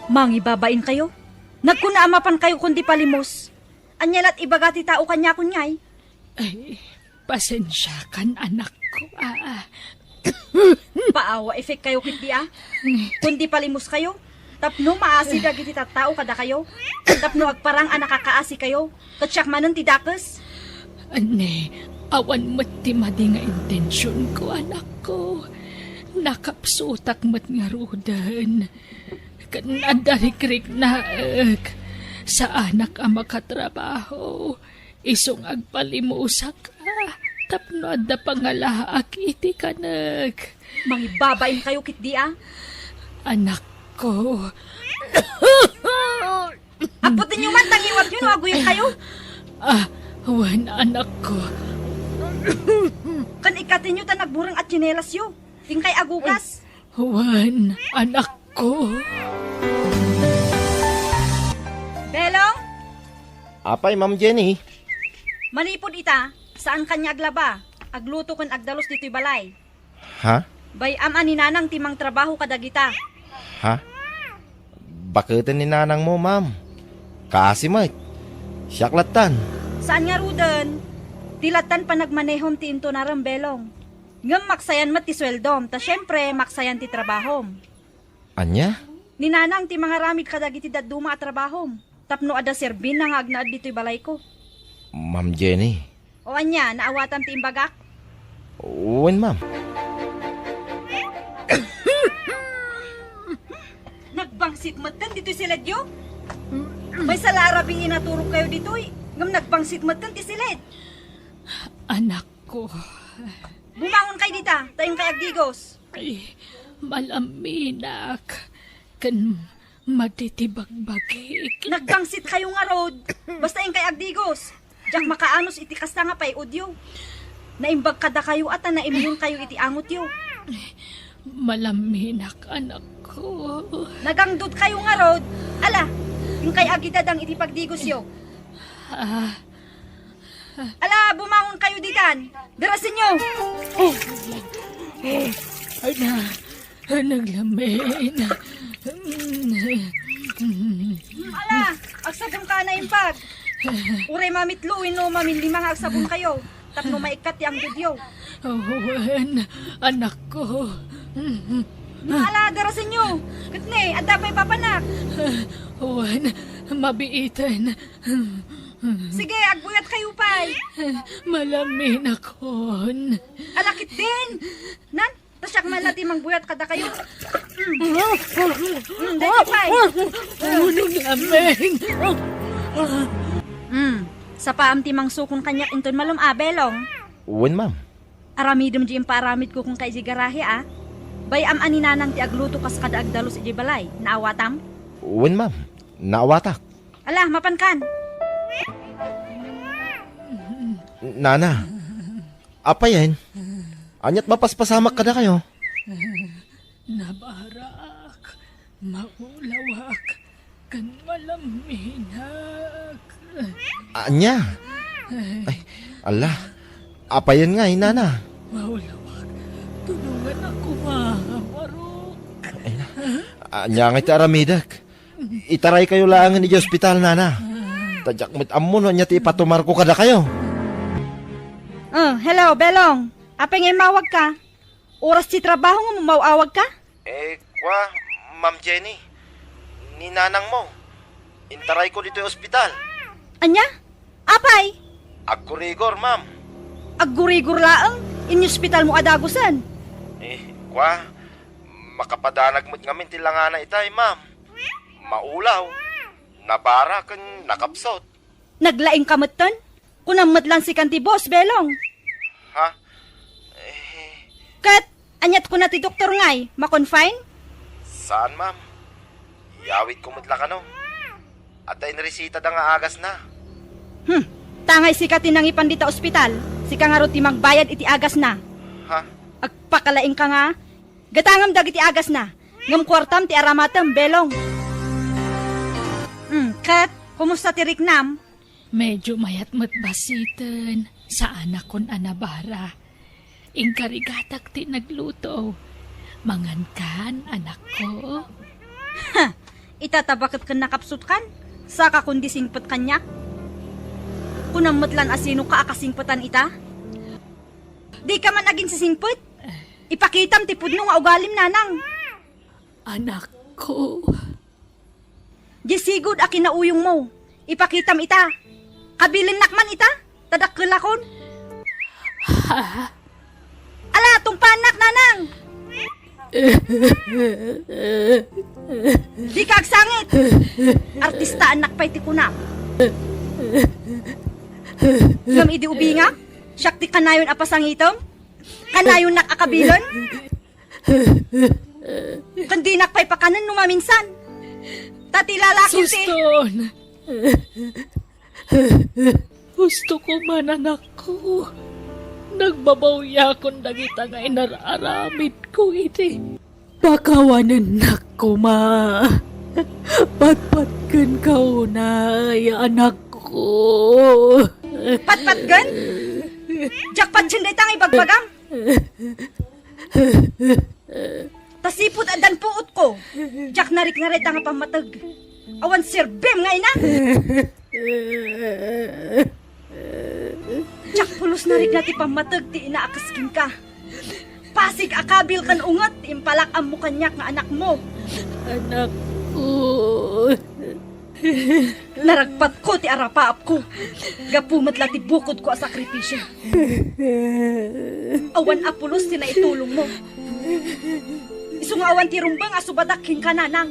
Mangibabain kayo? Nagkuna a mapan kayo kundi palimos. Ania lat ibaga ti tao kaniakon ngay? Ay, pasensiakan, anakko, a. Paawa effect kayo ketdi a. Kundi palimos kayo, tapno maasi dagiti tattao kadakayo, tapno agparang a nakakaasi kayo, ket siak manen ti dakes. Anne, awan met ti madi nga intensionko, anakko. Nakapsutak met ngaruden. Ken adda rikriknaek. Saanak a makatrabaho. Isu nga agpalimusak, a, tapno adda pangalaak iti kanek. Mangibabain kayo ketdi a. Anakko. Apputenyo man ta ngiwatyo no aguyod kayo. A, wen, anakko. Ken ikkatenyo ta nagbureng a tsinelasyo. Inkay agugas. Wen, anakko. Belong? Apay, Ma'am Jenny? Manipud ita, saan kaniak aglaba, agluto ken agdalus ditoy balay. Ha? Bay-am a ni Nanang ti mangtrabaho kadagita. Ha? Baketen ni Nanangmo, Ma'am. Kaasi met. Siak lattan. Saan ngaruden, ti lattan panagmanehom ti intunarem, Belong. Ngem maksayan met ti sueldom, ta siempre, maksayan ti trabahom. Ania? Ni Nanang ti mangaramid kadagiti dadduma a trabahom, tapno adda serbina nga agnaed ditoy balayko. Ma'am Jenny. O ania, naawatam ti imbagak? Wen, ma'am. Nagbangsit metten ditoy siledyo? Maysa la a rabii a naturogkayo ditoy, ngem nagbangsit metten ti siled. Anakko. Bumangon kay dita, ta inkay agdigos. Ay, malaminak. Ken madi ti bagbagik. Nagbangsit kayo ngarud. Basta inkay agdigos. Diak makaanus iti kasta nga pay-odyo. Naimbag kadakayo a ta naimmun kayo iti angotyo. Malaminak, anakko. Nagangdud kayo ngarud. Ala, inkay agidadang iti pagdigosyo. Ah. Ala, bumangon kayo ditan. Darasenyo. Ay na, naglamin. Ala, agsabon ka na impag. Uray mamitlo wenno maminlima nga agsabon kayo. Tapno maikkat ti angdudyo. Wen, anakko. Ala, darasenyo. Ket ne, adda pay papanak. Wen, mabiiten. Sige, agbuyat kayo pay. Malaminakon. Ala, ketdin. Nan, ta siak man la ti mangbuyat kadakayo. Mm. Mm, daytoy pay. Unong amin. Mm. Sapaam ti mangsukon kaniak inton malem a, Belong. Wen, ma'am. Aramidem di impaaramidko kenka idiay garahe a. Bay-am a ni Nanang ti agluto kas kada agdalus idiay balay. Naawatam? Wen, ma'am. Naawatak. Ala, mapankan. Nana, apayen? Ania't mapaspasamak kadakayo? Nabarak, maulawak, ken malaminak. Ania? Ay, ala, apayen ngay, Nana? Maulawak, tulongannak koma, Marok. Ay, ania ngay ti aramidek? Itaraykayo laengen idiay ospital, Nana. Ta diak met ammo no ania ti ipatumarko kadakayo. Ah, hello, Belong. Apay nga immawagka? Oras ti trabaho nga maw-awagka? Eh, kwa, Ma'am Jenny. Ni nanangmo. Intarayko ditoy ospital. Ania? Apay? Aggurigor, ma'am. Aggurigor laeng? Inyospitalmo a dagusen? Eh, kwa, makapadanag met ngamin ti langana itay, ma'am. Maulaw, nabara ken nakapsut. Naglaingka metten? Kunam met la sikan ti boss, Belong. Ha? Eh. Ket, aniat kuna ti doktor ngay, ma-confine? Saan, ma'am. Iyawidko met la kano. Adda inresitada nga agasna. Hmm. Tangay sika ti nangipan dita ospital, sika ngarud ti magbayad iti agasna. Ha? Agpakalaingka nga, gatangem dagiti agasna, ngem kuartam ti aramatem, Belong. Hmm, ket, kumusta ti riknam? Medyo mayat met basiten, saanakon a nabara. Inkarigatak ti nagluto. Mangankan, anakko. Ha! Ita ta baket ken nakapsutkan? Saka kundi singpet kaniak? Kunam met lan a sinoka a kasingpetan ita? Dika man aginsisingpet? Ipakitam ti pudno nga ugalim, nanang. Anakko. Diay sigud a kinauyongmo, ipakitam ita. Kabilinnak man ita, ta dakkelakon. Ha? Ala, tungpaannak, nanang! Dika agsangit! Artistaannak pay ti kunam. Ngem idi ubingak, siak ti kanayon a pasangitem? Kanayonnak a kabilen? Ken dinak pay pakanen no maminsan. Ta ti lalaki ti Suston! Husto ko man, anakko. Nagbabawiakon dagita nga inar-aramidko idi. Pakawanennak koma. Patpatgenka unay, anakko. Patpatgen? Diak patien dayta nga ibagbagam. Ta sipud addan puotko, diak narikna dayta nga pammateg. Awan serbim nga ina. Diak pulos narikna ti pammateg ti ina a kas kenka. Pasig a kabil ken unget ti impalak-ammo kaniak nga anakmo. Anakko. Naragpatko ti arapaapko. Gapu met la ti bukodko a sakripisio. Awan a pulos ti naitulongmo. Isu nga awan ti rumbeng a subadak kenka, nanang.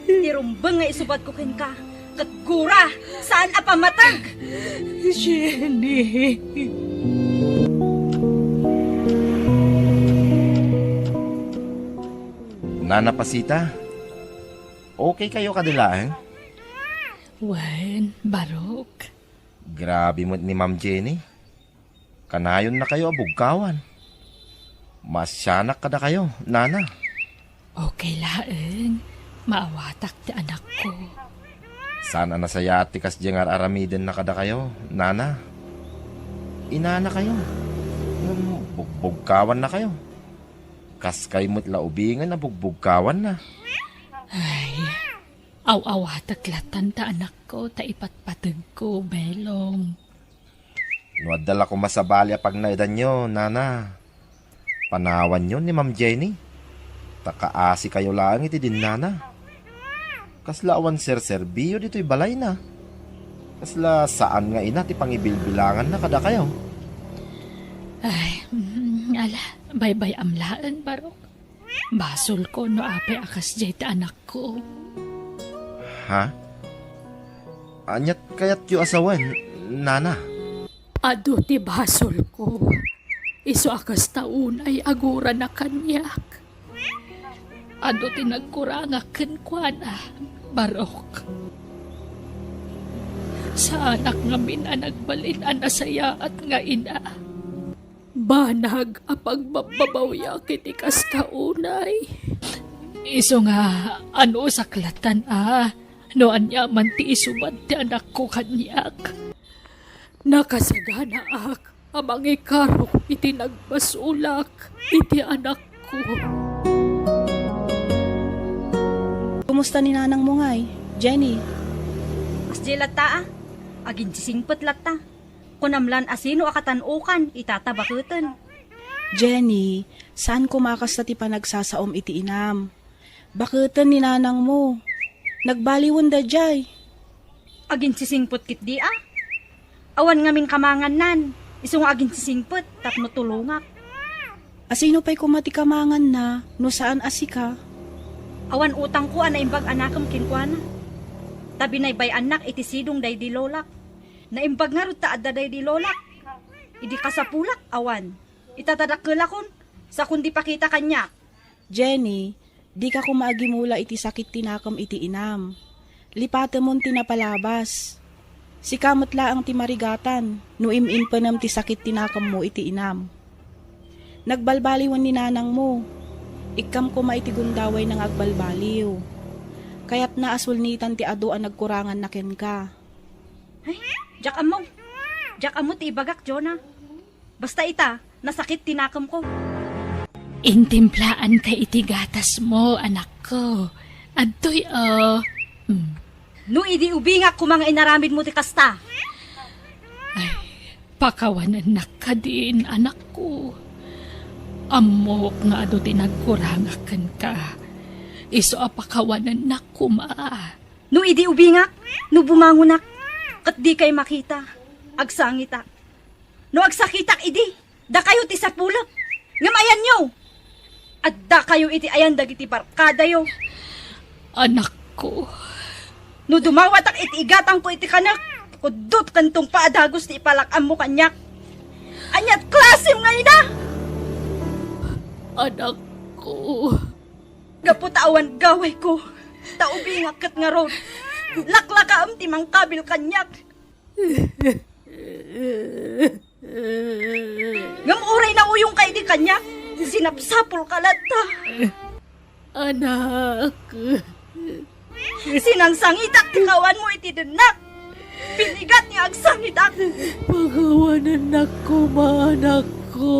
Ti rumbeng nga isubadko kenka, ket gura, saan a pammateg! Jenny. Nana Pasita, okay kayo kadi laeng? Wen, Barok. Grabe met ni Ma'am Jenny. Kanayonnakayo a bugkawan. Maasianak kadakayo, Nana. Okay laeng. Maawatak ti anakko. Saan a nasayaat ti kasdiay nga ar-aramidenna kadakayo, Nana. Inanakayo. Ngem bugbugkawannakayo. Kaskay met la ubingen a bugbugkawanna. Ay, aw-awatek latan ta anakko ta ipatpategko, Belong. No adda la koma sabali a pagnaedanyo, Nana, panawanyo ni Ma'am Jenny. Ta kaasikayo laeng iti dinnana. Kasla awan serserbiyo ditoy balayna. Kasla saan nga ina ti pangibilbilanganna kadakayo. Ay, mm, ala, baybay-am laeng, Barok. Basolko no apay a kasdiay ti anakko. Ha? Aniat kayatyo a sawen, Nana? Adu ti basolko. Isu a kasta unay agurana kaniak. Adu ti nagkurangak kenkuana, Barok. Saanak ngamin a nagbalin a nasayaat nga ina. Banag a pagbabbabawiak iti kasta unay. Isu nga, anusak latan a, no aniaman ti isubat ti anakko kaniak. Nakasaganaak a mangikarok iti nagbasolak iti anakko. Kumusta ni nanangmo ngay, Jenny? Kasdiay latta a, aginsisingpet latta. Kunam lan a sino a katan-okan, ita ta baketen. Jenny, saan koma a kasta ti panagsasaom iti inam. Baketen ni nanangmo. Nagbaliwen daydiay. Aginsisingpet ketdi a. Awan ngamin kamangannan, isu nga aginsisingpet tapno tulongak. Asino pay koma ti kamanganna no saan a sika? Awan utangko a naimbag a nakem kenkuana. Ta binaybay-annak iti sidong daydi lolak. Naimbag ngarud ta adda daydi lolak. Idi kasapulak, awan. Ita ta dakkelakon, sakon di pakita kaniak. Jenny, dika koma agimula iti sakit ti nakem iti inam. Lipatemon ti napalabas. Sika met laeng ti marigatan no im-impenem ti sakit ti nakemmo iti inam. Nagbalbaliwen ni nanangmo. Ikkam koma iti gundawayna nga agbalbaliw. Kayatna a sulnitan ti adu a nagkuranganna kenka. Ay, diak ammo. Diak ammo ti ibagak, Jonah. Basta ita, nasakit ti nakemko. Intimplaanka iti gatasmo, anakko. Adtoy, oh. Mm. No idi ubingak koma nga inaramidmo ti kasta. Ay, pakawanennak kadin, anakko. Ammok nga adu ti nagkurangak kenka. Isu a pakawanennak koma. No idi ubingak, no bumangonak, ket dikay makita, agsangitak. No agsakitak idi, dakayo ti sapulek. Ngem ayanyo, addakayo iti ayan dagiti barkadayo. Anakko. No dumawatak iti igatangko iti kanek, kuddot ken tungpa a dagus ti ipalak-ammo kaniak. Aniat klasem nga ina? Anakko. Gapu ta awan gawayko, ta ubingak ket ngarud, laklakaem ti mangkabil kaniak. Ngem uray nauyongka idi kaniak, sinapsapulka latta. Anak. Sinangsangitak ti kawanmo iti dennak. Pinigat nga agsangitak. Pakawanennak koma, anakko.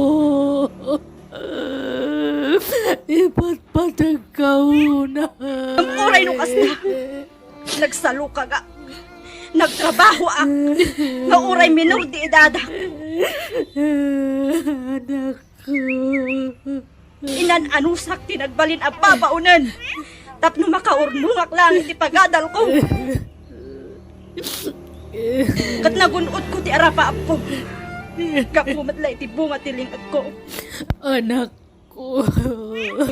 Ipatpategka unay. Ngem uray no kasta, nagsalukaga. Nagtrabahoak. Nga uray minor di edadak. Anakko. Inan-anusak ti nagbalin a babaonen tapno makaurnongak laeng iti pagadalko. Ket nagun-otko ti arapaapko. Gapu met la iti bunga ti lingegko. Anakko.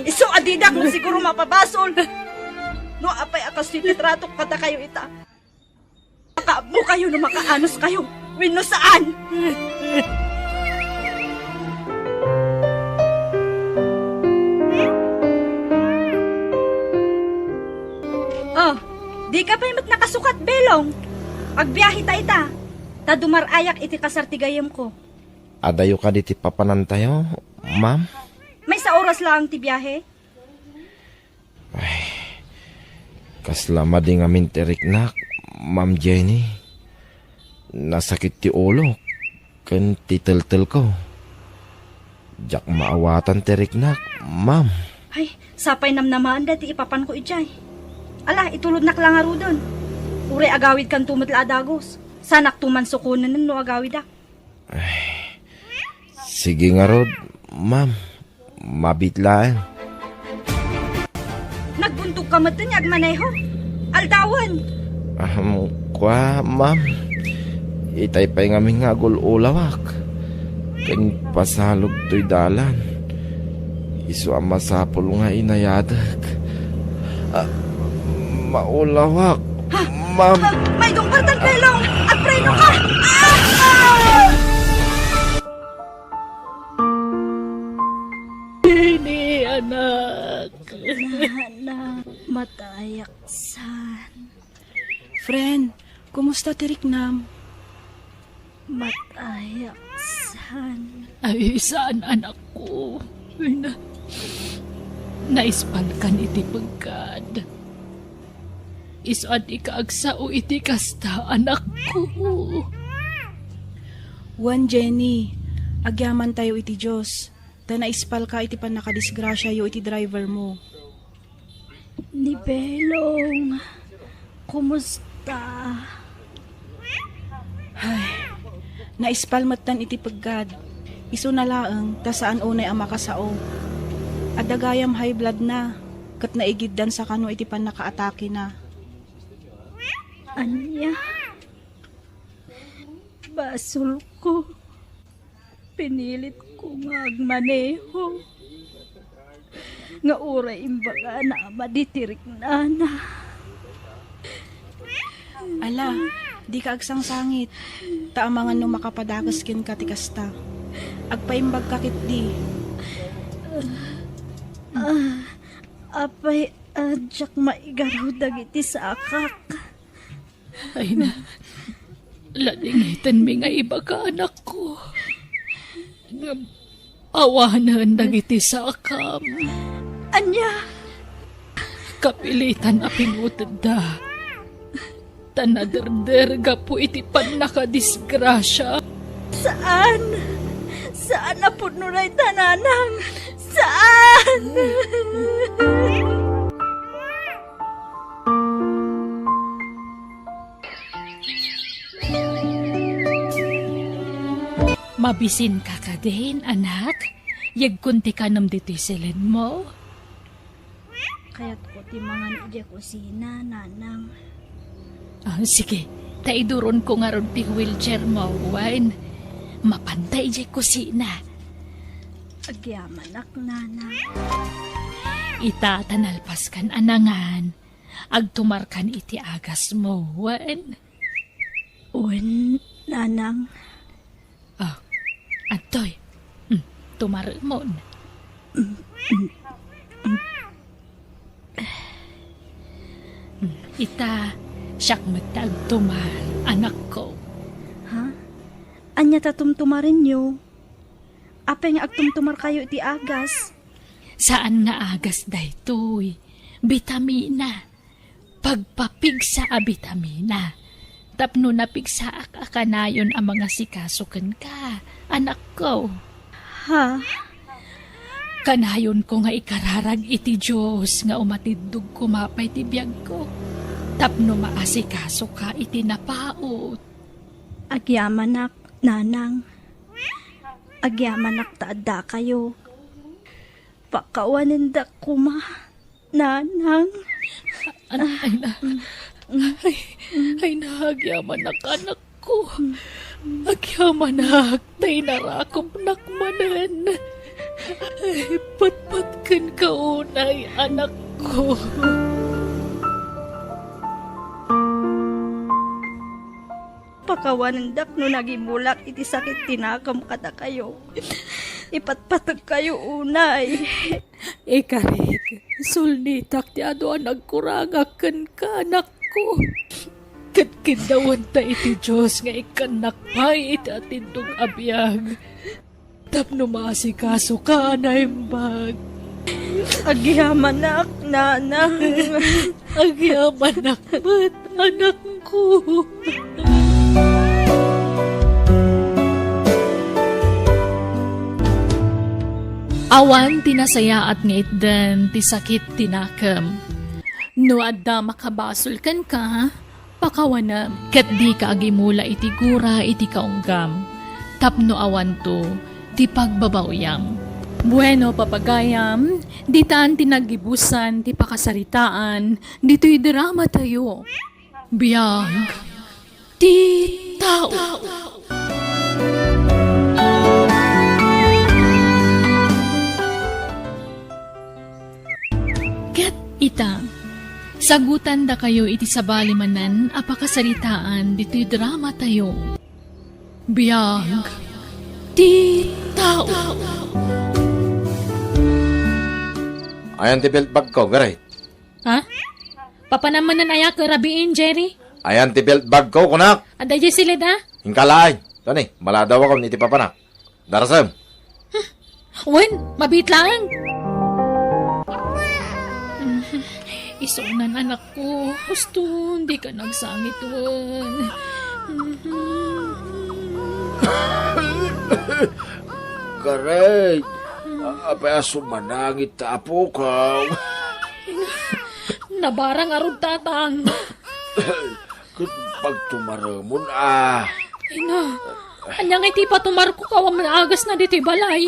Isu a didak no siguro mapabasol. No apay a kastoy ti tratok kadakayo ita. Makaammokayo no makaanoskayo wenno saan. Dika pay met nakasukat, Belong. Agbiahe ta ita, ta dumar-ayak iti kasar ti gayyemko. Adayo kadi ti papanantayo, ma'am? Maysa oras laeng ti biahe. Ay, kasla madi ngamin ti riknak, Ma'am Jenny. Nasakit ti ulok ken ti teltelko. Diak maawatan ti riknak, ma'am. Ay, sapay namnamaen daytoy ipapanko idiay. Ala, itulodnak la ngaruden. Uray agawidkanto met la a dagus. Saanakto man sukonen no agawidak. Ay, sige ngarud, ma'am. Mabiit laeng. Nagbuntogka met ti agmaneho. Aldawen. Ahem, kua, ma'am. Itay pay ngamin nga agul-ulawak. Ken pasalog toy dalan. Isu a masapul nga inayadek. Ah, maulawak. Ha? Ma'am. Ah, maidong partan, Belong! Agpreno ka! Ah! Ah! Jenny, anak. Nana, matayak san. Friend, kumusta ti riknam? Matayak san. Ay, saan, anakko. Ay, na, naispalkan iti peggad. Isu a dika agsao iti kasta, anakko. Wen, Jenny, agyamantayo iti Dios, ta naispalka iti pannakadisgrasiayo iti driver mo. Ni Belong, kumusta? Ay, naispal metten iti peggad. Isuna laeng ta saan unay a makasao. Adda gayam high blood na, ket naigiddan sa kano iti pannakaatakena. Ania? Basolko. Pinilitko nga agmaneho nga uray imbagana a madi ti riknana. Ala, dika agsangsangit, ta amangan no makapadakes kenka ti kasta. Agpaimbagka ketdi. Ah, apay a diak maigaraw dagiti sakak? Ay na, ladingitenmi nga ibaka, anakko. Ngem awanen dagiti sakam. Ania? Kapilitan a pinutedda. Ta naderder gapu iti pannakadisgrasia. Saan! Saan a pudno dayta, nanang! Saan! Mabisinka kadin, anak? Yegkon ti kanem ditoy silenmo? Kayatko ti mangan idiay kusina, nanang. Ah, sige. Ta iduronko ngarud ti wheelchair mo, wen. Mapanta idiay kusina. Agyamanak, nanang. Ita, ta nalpaskan a nangan, agtumarkan iti agasmo, wen? Wen, nanang. Ah, adtoy. Hmm, tumaremon. Hmm, ita, siak met ti agtumar, anakko. Ha? Ania ta tumtumarenyo? Apay nga agtumtumarkayo iti agas? Saan nga agas daytoy. Bitamina. Pagpapigsa a bitamina. Tapno napigsaak a kanayon a mangasikaso kenka, anakko. Ha? Kanayonko nga ikararag iti Dios nga umatiddog koma pay ti biagko. Tapno maasikasoka iti napaut. Agyamanak, nanang. Agyamanak ta addakayo. Pakawanendak koma, nanang. An-, ay na. Ay, ay na, agyamanak, anakko. Agyamanak, ta inarakupnak manen. Ay, patpatkenka unay, anakko. Pakawanendak no nagimulak iti sakit ti nakam kadakayo. Ipatpategkayo unay. Ikarik, sulnitak ti adu a nagkurangak kenka, anak. ko. Ket kiddawenta iti Dios nga ikkannak pay iti atindog a biag tapno maasikasoka a naimbag. Agyamanak, nanang. Agyamanak met, anakko. Awan ti nasayaat nga itden ti sakit ti nakem. No adda makabasol kenka, pakawanem, ket dika agimula iti gura iti kaunggam, tapno awanto ti pagbabaoyam. Bueno, papagayam, ditan ti naggibusan ti pakasaritaan ditoy dramatayo. Biag ti tao. Ket ita, sagutandakayo iti sabali manen a pakasaritaan ditoy dramatayo. Biag ti tao. Ayan ti belt bagko, Garay. Ha? Papanam manen aya ket rabiin, Jerry? Ayan ti belt bagko, kunak. Adda idiay siled, ha? Inka laeng. Tani, maladawakon iti papanak. Darasem. Wen, mabiit laeng. Isunan, anakko. Husto, dika nagsangit wen. Garay, a-, apay a sumanangit ta apokaw? Nabara ngarud, tatang. Ket pagtumaremon a. Ina, ania ngay ti ipatumarko, awan man agasna ditoy balay?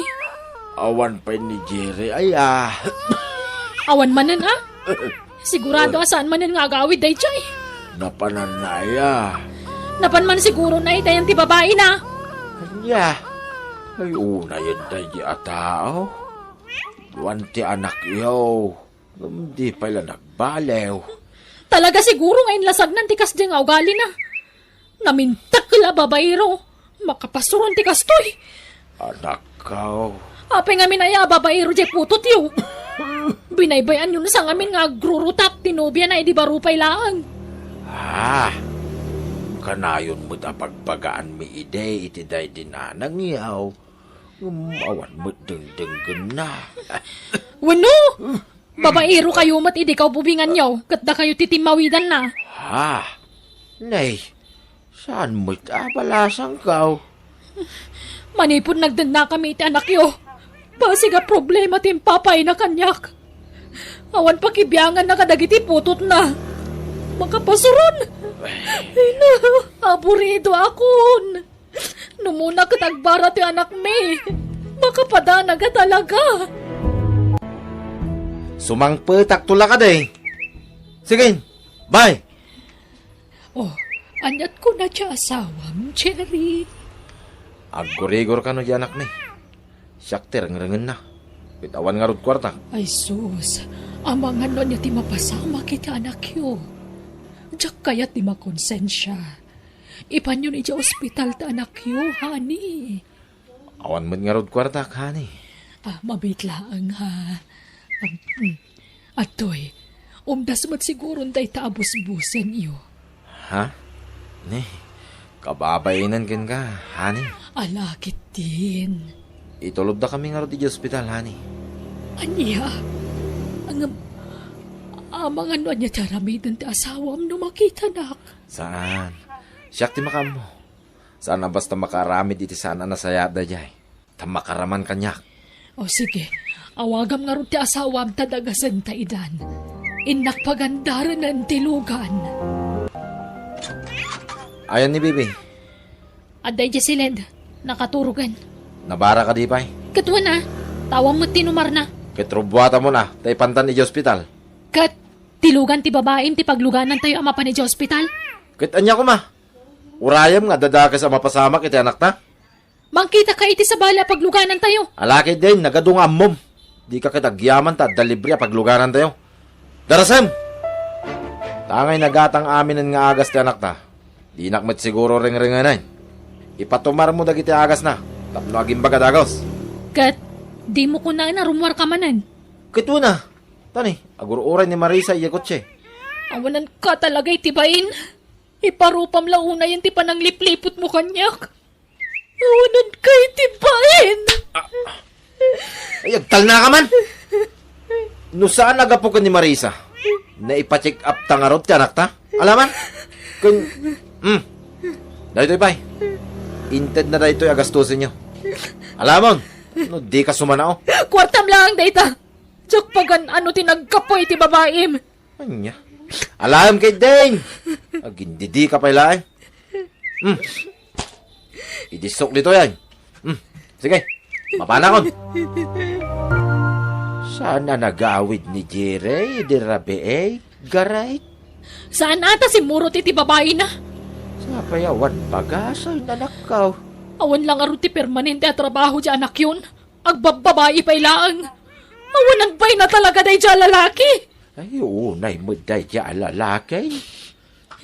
Awan pay ni Jerry aya. Awan manen a? Sigurado a saan manen nga agawid daydiay. Napananna aya. Napan man sigurona itayan ti babaina. Ania? Ay, unayen daydi a tao. Wan ti anakyo. Ngem di pay la nagbaliw. Talaga siguro nga inlasagnan ti kasdi nga ugalina. Namintek la a babaero. Makapasuron ti kastoy. Anakko. Apay ngamin aya a babaero diay putotyo? Binaybay-anyo sa ngamin nga agrurutak ti nobiana idi baro pay laeng. Ah, kanayon met a pagbagaanmi idi iti daydi nanangyo. Ngem awan met dengdenggenna. Wenno, babaero kayo met idi kaububinganyo, ket dakayo ti timmawidanna. Ha? Nay, saan met a balasangko? Manipud nagdennakami iti anakyo, basig a problema ti impapayna kaniak. Awan pakibianganna kadagiti putotna. Makapasuron. Ina, aburido akon. Numuna ket agbara ti anakmi. Makapadana nga talaga. Sumangpetakto la kadi. Sige, bye. Oh, aniat kuna ti asawam, Jerry? Aggurigor kano ti anakmi. Siak ti rengrengenna. Ket awan ngarud kuartak. Ay sus, amangan no ania ti mapasamak iti anakyo. Diak kayat ti makonsensia. Ipanyon idiay ospital ti anakyo, honey. Awan met ngarud kuartak, honey. Ah, mabiit laeng, ha? Um, mm. Atoy, umdas met siguron dayta a busbusenyo. Ha? Ne, kababainen kenka, honey. Ala, ketdin. Itulodda kami ngarud idiay ospital, honey. Ania? Ngem, amangan no ania ti aramiden ti asawam no makitanak? Saan. Siak ti makaammo. Saan a basta makaaramid iti saan a nasayaat daydiay. Ta makaraman kaniak. O sige, awagam ngarud ti asawam ta dagasenta idan. Innak pagandarenen ti lugan. Ayan ni Bibi. Adda idiay siled, nakaturogen. Nabara kadi pay? Ket wen a, ta awan met ti numarna. Ket rubuatamon a, ta ipantan idiay ospital. Ket ti lugan ti babaim ti pagluganantayo a mapan idiay ospital? Ket ania koma? Urayem nga adda dakes a mapasamak iti anakta? Mangkitaka iti sabali a pagluganantayo. Ala ketdin, nagadu nga ammom. Dika ket agyaman ta adda libre a pagluganantayo. Darasem! Tangay nagatang aminen nga agas ti anakta. Dinak met siguro rengrengenen. Ipatumarmo dagiti agasna tapno agimbag a dagus. Ket dimo kunaen a rumuarka manen? Ket wen a. Tani, agur-uray ni Marisa idiay kotse. Awananka talaga iti bain. Iparupam la unayen ti pananglipliputmo kaniak. Awananka iti bain. Ay, agtalnaka man! No saan a gapu ken ni Marisa, naipa-check up ta ngarud ti anakta? Alaman? Kun, hmm. Daytoy pay. Intedna daytoy a gastusenyo. Alamon, no dika sumanao. Kuartam laeng dayta. Diak pagan-ano ti naggapu iti babaim. Ania? Alaem ketdin! Agindidika pay laeng. Hmm. Idisok ditoy, ay. Hmm. Sige. Mapanakon. Saan a nagawid ni Jerry idi rabii, garay? Saan a ta simmurot iti babaina? Sapay awan bagas, ay, anakko. Awan la ngarud ti permanente a trabaho ti anakyon. Agbabbabai pay laeng. Awanan pay na talaga daydiay a lalaki. Ay, unay met daydiay a lalaki.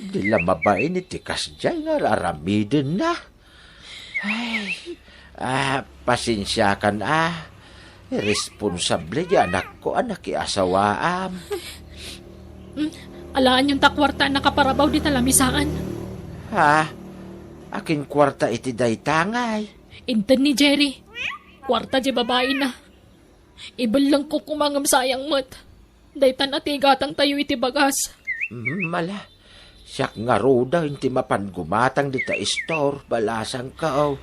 Di la mabain iti kasdiay nga ar-aramidenna. Ay, ah, pasensiakan, ah. Irresponsable di anakko a nakiasawaam. Hmm, alaenyon ta kuarta a nakaparabaw dita lamisaan. Ha? Akin kuarta iti dayta ngay? Inted ni Jerry. Kuarta di babaina. Ibellengko koma ngem sayang met. Daytan a ti igatangtayo iti bagas. Mm, ala. Siak ngaruden ti mapan gumatang dita istor, balasangko.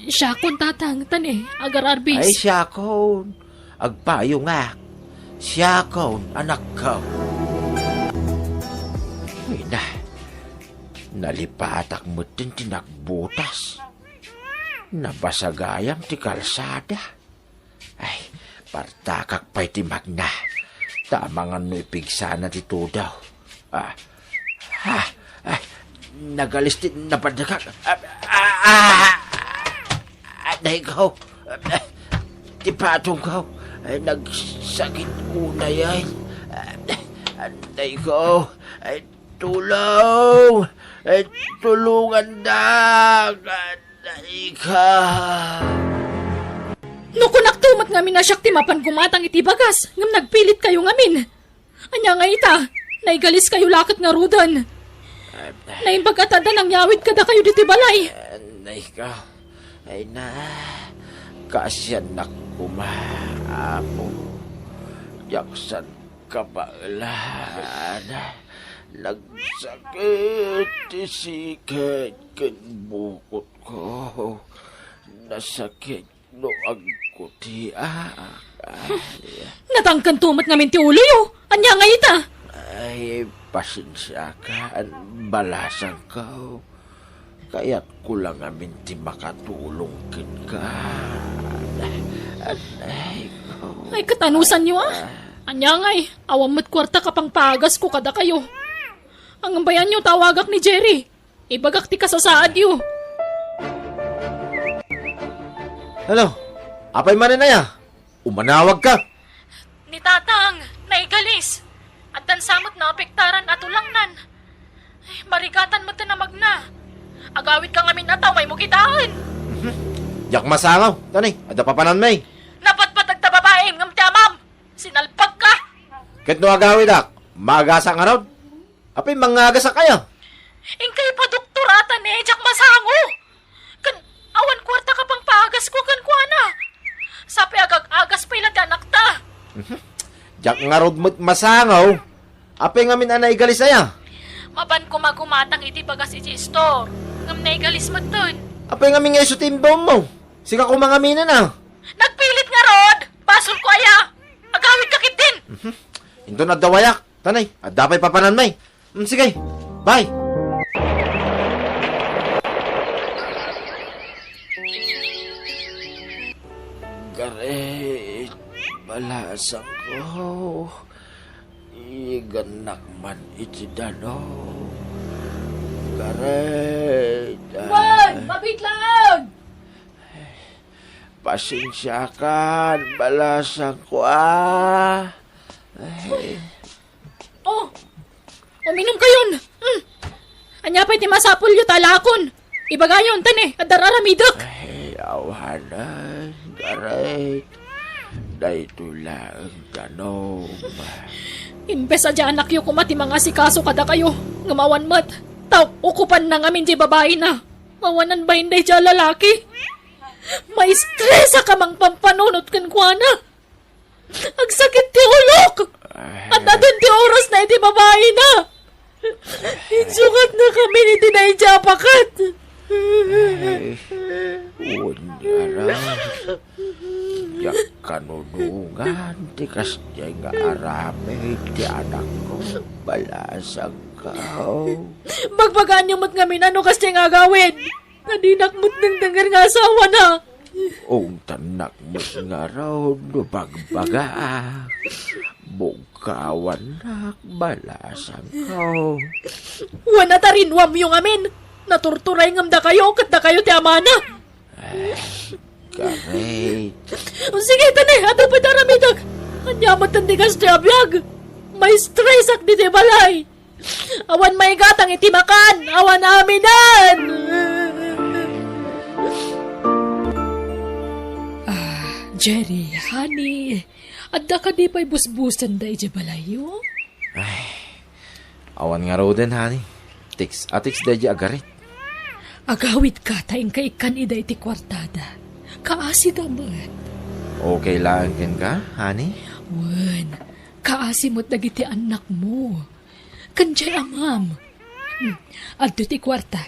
Siakon, Tatang, ta ne, agar-arbis. Ay, siakon. Agpayongak. Siakon, anakko. Ay na, nalipatak metten ti nagbutas. Nabasa gayam ti kalsada. Ay, partakak pay ti magna. Ta amangan no ipigsana ti tudaw. Ah, ah, ah, nagalis ti napadakak. Ah, ah, ah, ah, dayko. Ti patongko. Ay, nagsakit unay, ay. Ah, dayko. Ay, tulong! Ay, tulungandak! Dayka! No kunakto met ngamin a siak ti mapan gumatang iti bagas, ngem nagpilitkayo ngamin. Ania ngay ita? Naigaliskayo la ket ngaruden. Naimbag a ta adda nangyawid kadakayo ditoy balay. Dayka. Ay na, kaasiannak koma, Apo. Diak san kabaelan. Nagsakit ti siket ken bukotko. Nasakit no agkutiak. Ay. Natangkento met ngamin ti uloyo. Ania ngay ita? Ay, pasensiakan, balasangko. Kayatko la ngamin ti makatulong kenka. Ay, ko. Ay, katanusanyo, a. Ania ngay, awan met kuarta a pangpaagasko kadakayo. Ngem bayanyo, tawagak ni Jerry. Ibagak ti kasasaadyo. Hello? Apay manen aya? Umanawagka? Ni Tatang, naigalis. Addan sa met naapektaran a tulangnan. Ay, marigatan met ti namagna. Agawidka ngamin a tao, maymo kitaen. Mhm. Diak masangaw. Tani, adda papananmi. Napatpateg ta babaim ngem ti amam. Sinalpagka. Ket no agawidak, maagasak ngarud? Apay mangngagasak aya? Inka ipadoktor a ta ne, diak masango. Ken awan kuarta a pangpaagasko kenkuana. Sapay agag-agas pay la ti anakta. Mhm. Diak ngarud met masango. Apay ngamin a naigalis aya? Mapan koma gumatang iti bagas iti istor. Ngem naigalis metten. Apay ngamin nga isu ti imbawmo? Sika koma ngaminen a. Nagpilit ngarud! Basolko aya! Agawidka ketdin! Mhm. Inton adda wayak, tanay, adda pay papananmi. Mm, sige. Bye. Garet, balasangko. Igannak man iti danum. Garet. Juan! Mabitlang! Pasensiakan, balasangko, a. Ay. Oh, uminumkayon. Mm. Ania pay ti masapulyo ta alaakon? Ibagayon, ta ne, adda ar-aramidek. Ay, awanen, Garet. Daytoy laeng danum. Imbes a di anakyo koma ti mangasikaso kadakayo, ngem awan met, ta ukupanna ngamin di babaina. Awanan bain daydi a lalaki. Maistresak a mangpampanunot kenkuana. Agsakit ti ulok. Ay. Adda ti orasna iti babaina. Insugatna kami iti daydi a paket. Ay, wen, aram. Diak kanunongan ti kasdiay nga aramid ti anakko, balasangko. Bagbagaanyo met ngamin no kasdiay nga agawid. Nadinak met dengdenger nga asawana. Ungtannak met ngarud no bagbagaak. Bugkawannak, balasangko. Wen a ta rinuamyo ngamin. Naturturay ngem dakayo, ket dakayo ti amana. Eh, garit. O, sige, tani, adu pay ti aramidek. Ania met ti kasdiay a biag? Maistresak ditoy balay. Awan maigatang iti makan, awan aminan. Ah, Jerry, honey, adda kadi pay busbusanda idiay balayyo? Ay, awan ngaruden, honey. Tiks a tiks daydi a garit. Agawidka ta inka ikkan ida iti kuartada. Kaasida met. Okay laeng kenka, honey? Wen, kaasi met dagiti annakmo. Ken diay amam. Hmm, adto ti kuarta.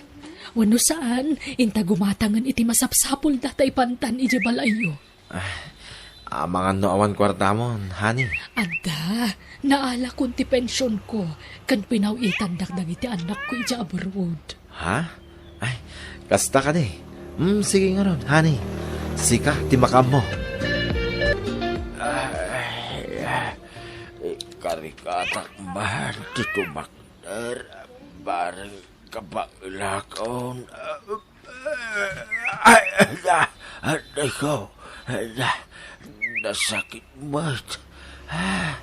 Wenno saan, inta gumatangen iti masapsapulda ta ipantan idiay balayyo. Ah, amangan no awan kuartamon, honey? Adda, naalakon ti pensionko, ken pinaw-itandak dagiti annakko idiay abroad. Ha? Ay, kasta kadi. Hmm, sige ngarud, honey. Sika ti makaammo. Ay, ah, ikarikatak man ti tumakder, bareng kabaelakon. Ay, ay, ah, aray ko. Ay, ah, nasakit met. Ah,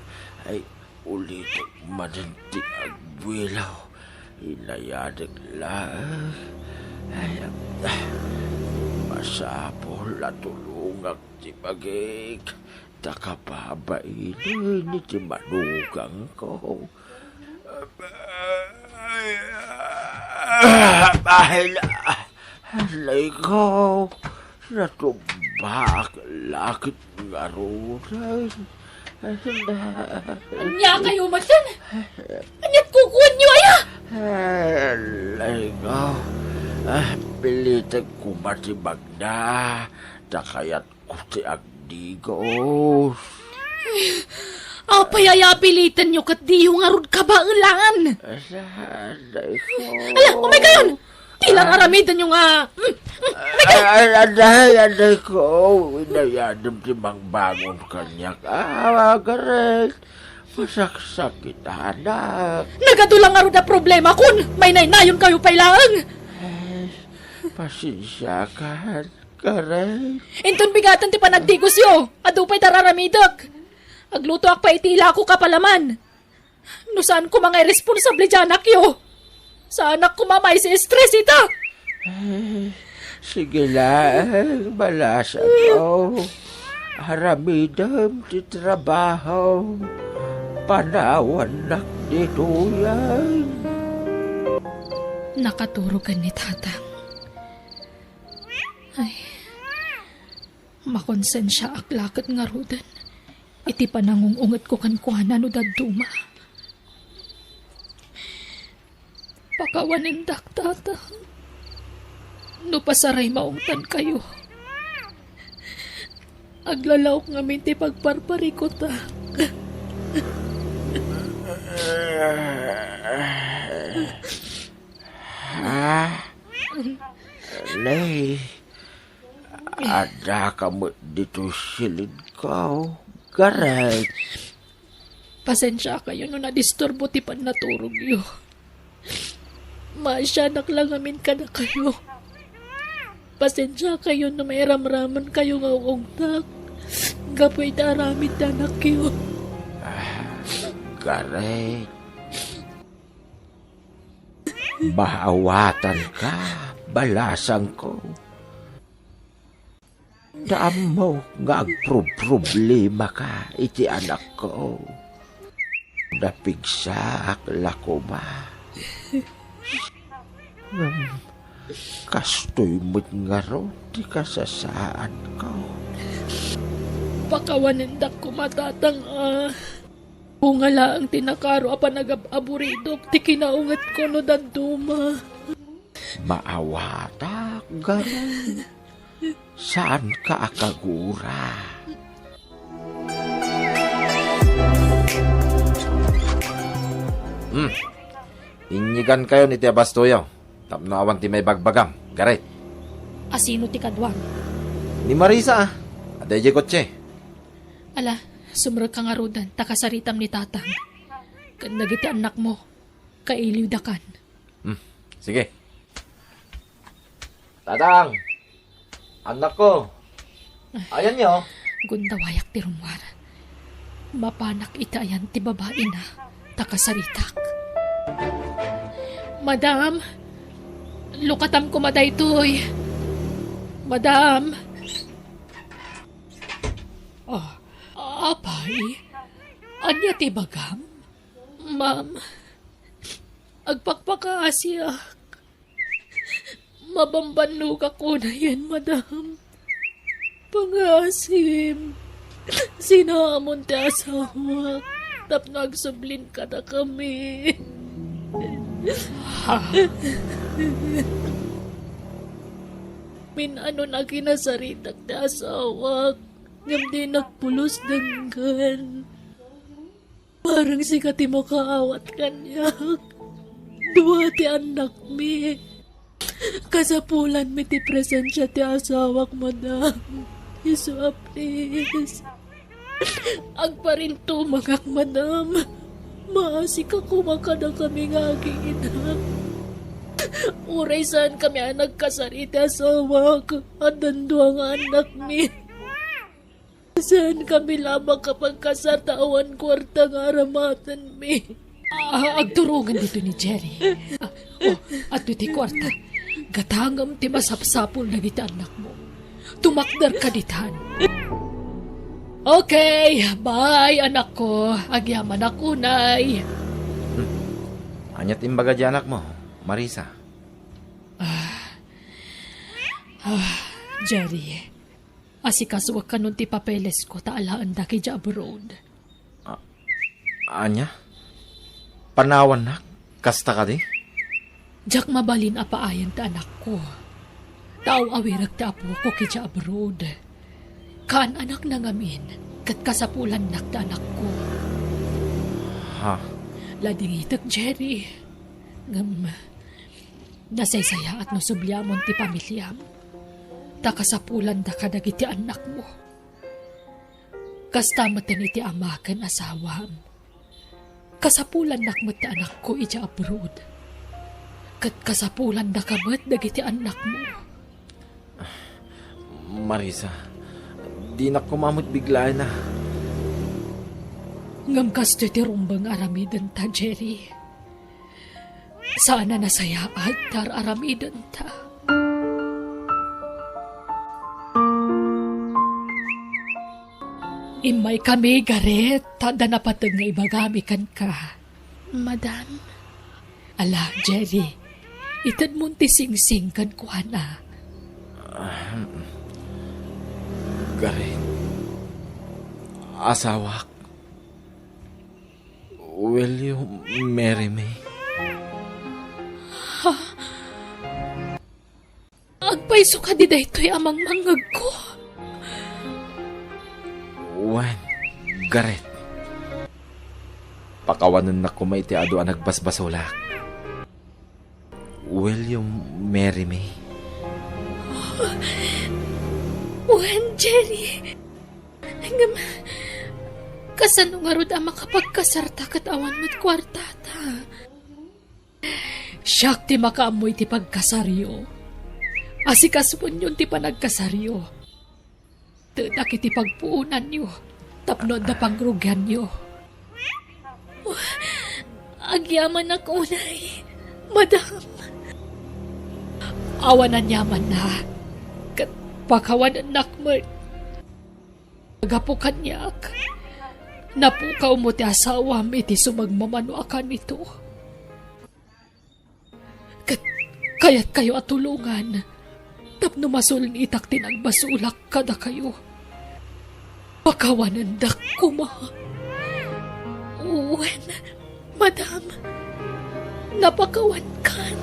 ay, ulitek manen ti agbuelo. Inayadek laeng. Ay, ah, masapul a tulongak ti bagik. Ta kababainen iti manugangko. Ay, aray ko, natumbak la ket ngaruden. Ania kayo met yan? Aniat kukuenyo aya? Aray ko, ah, pilitek koma ti magna, ta kayat ko ti agdigos. Apay aya a pilitenyo ket diyo ngarud kabaelan? Aray ko. Ala, umay kayon! Ti la aramidenyo nga, mm, mm, umay kayon! Ay, aray, aray ko. Inayadem ti mangbangon kaniak. Ah, garet. Masaksakitanak. Nagadu la ngarud a problemakon. Mainaynayon kayo pay laeng. Ay, pasensiakan. Karay. Inton bigaten ti panagdigosyo, adu pay ti ar-aramidek. Aglutoak pay iti ilako a palaman. No saan koma nga irresponsable ti anakyo, saanak koma maisi-stress ita. Ay, sige laeng, balasangko. Aramidem ti trabaho. Panawannak ditoyen. Nakaturogen ni Tatang. Ay, makonsensiaak la ket ngaruden iti panangung-ungetko kenkuana no dadduma. Pakawanendak, Tata, no pasaray maungtankayo. Aglalaok ngamin ti pagparparikutak. Ah? Nay, addaka met ditoy silidko, Garret. Pasensiakayo no nadisturbo ti pannaturogyo. Maasianak la ngamin kadakayo. Pasensiakayo no mairamramankayo nga ug-ugtak gapu iti aramid ti anakyo. Ah, Garret. Maawatanka, balasangko. Ta ammok nga agprob-problema ka iti anakko. Napigsaak la koma. Ngem kastoy met ngarud ti kasasaadko. Pakawanendak koma, tatang, a. Bunga laeng ti nakaro a panagab-aburidok ti kinaungetko no dadduma. Maawatak, Garud. Saanka a kagura. Hmm. Inyigankayon iti abastoyo tapno awan ti maibagbagam, Garud. Asino ti kaduam? Ni Marisa, a. Adda idiay kotse. Ala, sumrekka ngaruden ta kasaritam ni tatang ken dagiti annakmo. Kailiwdakan. Hmm. Sige. Tatang! Annakko! Ayanyo? Gundawayak ti rummuar. Mapanak iti ayan ti babaina ta kasaritak. Madam! Lukatam koma daytoy! Madam! Oh, apay? Ania ti ibagam? Ma'am, agpakpakaasiak. Mabambannogak unayen, madam. Pangasim, sinaamon ti asawak tapno agsublin kadakami. Ha? Min-anon a kinasaritak ti asawak, ngem dinak pulos denggen. Parang sika ti makaawat kaniak. Dua ti annakmi. Kasapulanmi ti presensia ti asawak, madam. Isu a, please. Agparintumangak, madam. Maasika koma kadakami nga agiinak. Uray saankami a nagkasar iti asawak, addan dua nga annakmi. Saankami la a makapagkasar ta awan kuarta nga aramatenmi. Ah, agturongan dito ni Jerry. Ah, oh, adtoy ti kuarta. Gatangem ti masapsapul dagiti annakmo. Tumakderka ditan. Okay, bye, anakko. Agyamanak unay. Hmm. Ania ti imbaga ti anakmo, Marisa? Ah, ah, Jerry, asikasuek kanon ti papelesko ta alaendak idiay abroad. A-, ania? Panawannak? Kasta kadi? Diak mabalin a paayen ti anakko. Ta aw-awirek ti apok idiay abroad. Kaan-anakna ngamin, ket kasapulannak ti anakko. Ha? Ladingitek, Jerry. Ngem, nasaysayaat no subliamon ti pamiliam. Ta kasapulanda kadagiti annakmo. Kasta met iti ama ken asawam. Kasapulannak met ti anakko idiay abroad. Ket kasapulandaka met dagiti annakmo. Marisa, dinak koma met biglaenna. Ngem kastoy ti rumbeng aramidenta, Jerry. Saan a nasayaat ti ar-aramidenta. Immaykami, Gareth, ta adda napateg nga ibagami kenka. Madam? Ala, Jerry, itedmon ti singsing kenkuana. Ahem. Gareth, asawak. Will you marry me? Ha? Agpayso kadi daytoy a mangmangngegko? Wen, Gareth. Pakawanennak koma iti adu a nagbasbasolak. Will you marry me? Wen, Jerry. Ngem, kasano ngarud a makapagkasarta ket awan met kuartata? Siak ti makaammo iti pagkasaryo. Asikasuenyon ti panagkasaryo. Tedak iti pagpuonanyo tapno adda pangrugianyo. Agyamanak unay, madam. Awan aniamanna, ket pakawanennak met Gapu kaniak, napukawmo ti asawam iti sumagmamano a kanito. Ket kayatkayo a tulongan tapno masulnitak ti nagbasolak kadakayo. Pakawanendak koma. Wen, madam, napakawankan.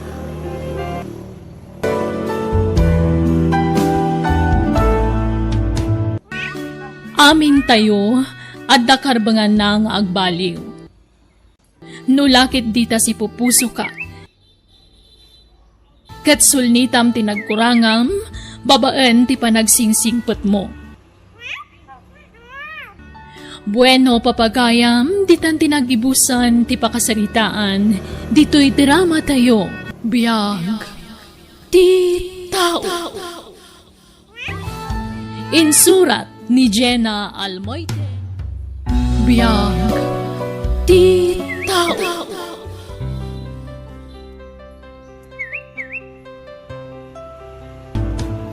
Amintayo, adda karbenganna nga agbaliw. No la ket dita sipupusoka, ket sulnitam ti nagkurangam babaen ti panagsingsigpetmo. Bueno, papagayam, ditan ti nagibusan ti pakasaritaan ditoy dramatayo. Biag ti tao. Insurat ni Jenna Almoite. Biag ti tao.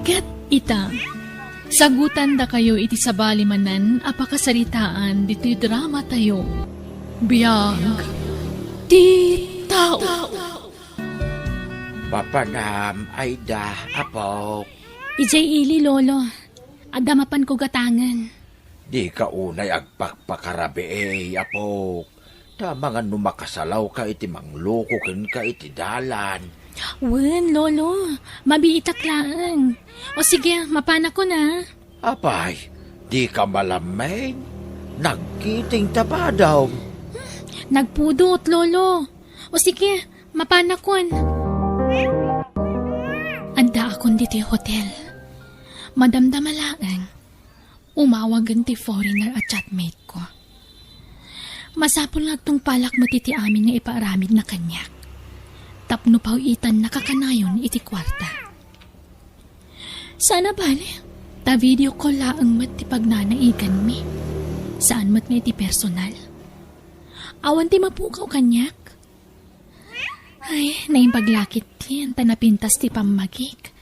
Ket ita, sagutandakayo iti sabali manen a pakasaritaan ditoy dramatayo. Biag ti tao. Papanam, Aida, apok. Idiay ili, Lolo. Adda mapanko gatangen. Dika unay agpakpakarabii, apok. Ta amangan no makasalawka iti mangluko kenka iti dalan. Wen, Lolo. Mabiitak laeng. O sige, mapanakon a. Apay, dika malammen? Nagkiting ta padam. Nagpudot, Lolo. O sige, mapanakon. Addaakon ditoy hotel. Madamdama laeng. Umawagen ti foreigner a chatmate ko. Masapul nga agtungpalak met iti amin nga ipaaramidna kaniak. Tapno paw-itannaka kanayon iti kuarta. Saan a bale, ta video call laeng met ti pagnanaiganmi. Saan met nga iti personal. Awan ti mapukaw kaniak. Ay, naimbag la ketdin ta napintas ti pammagik,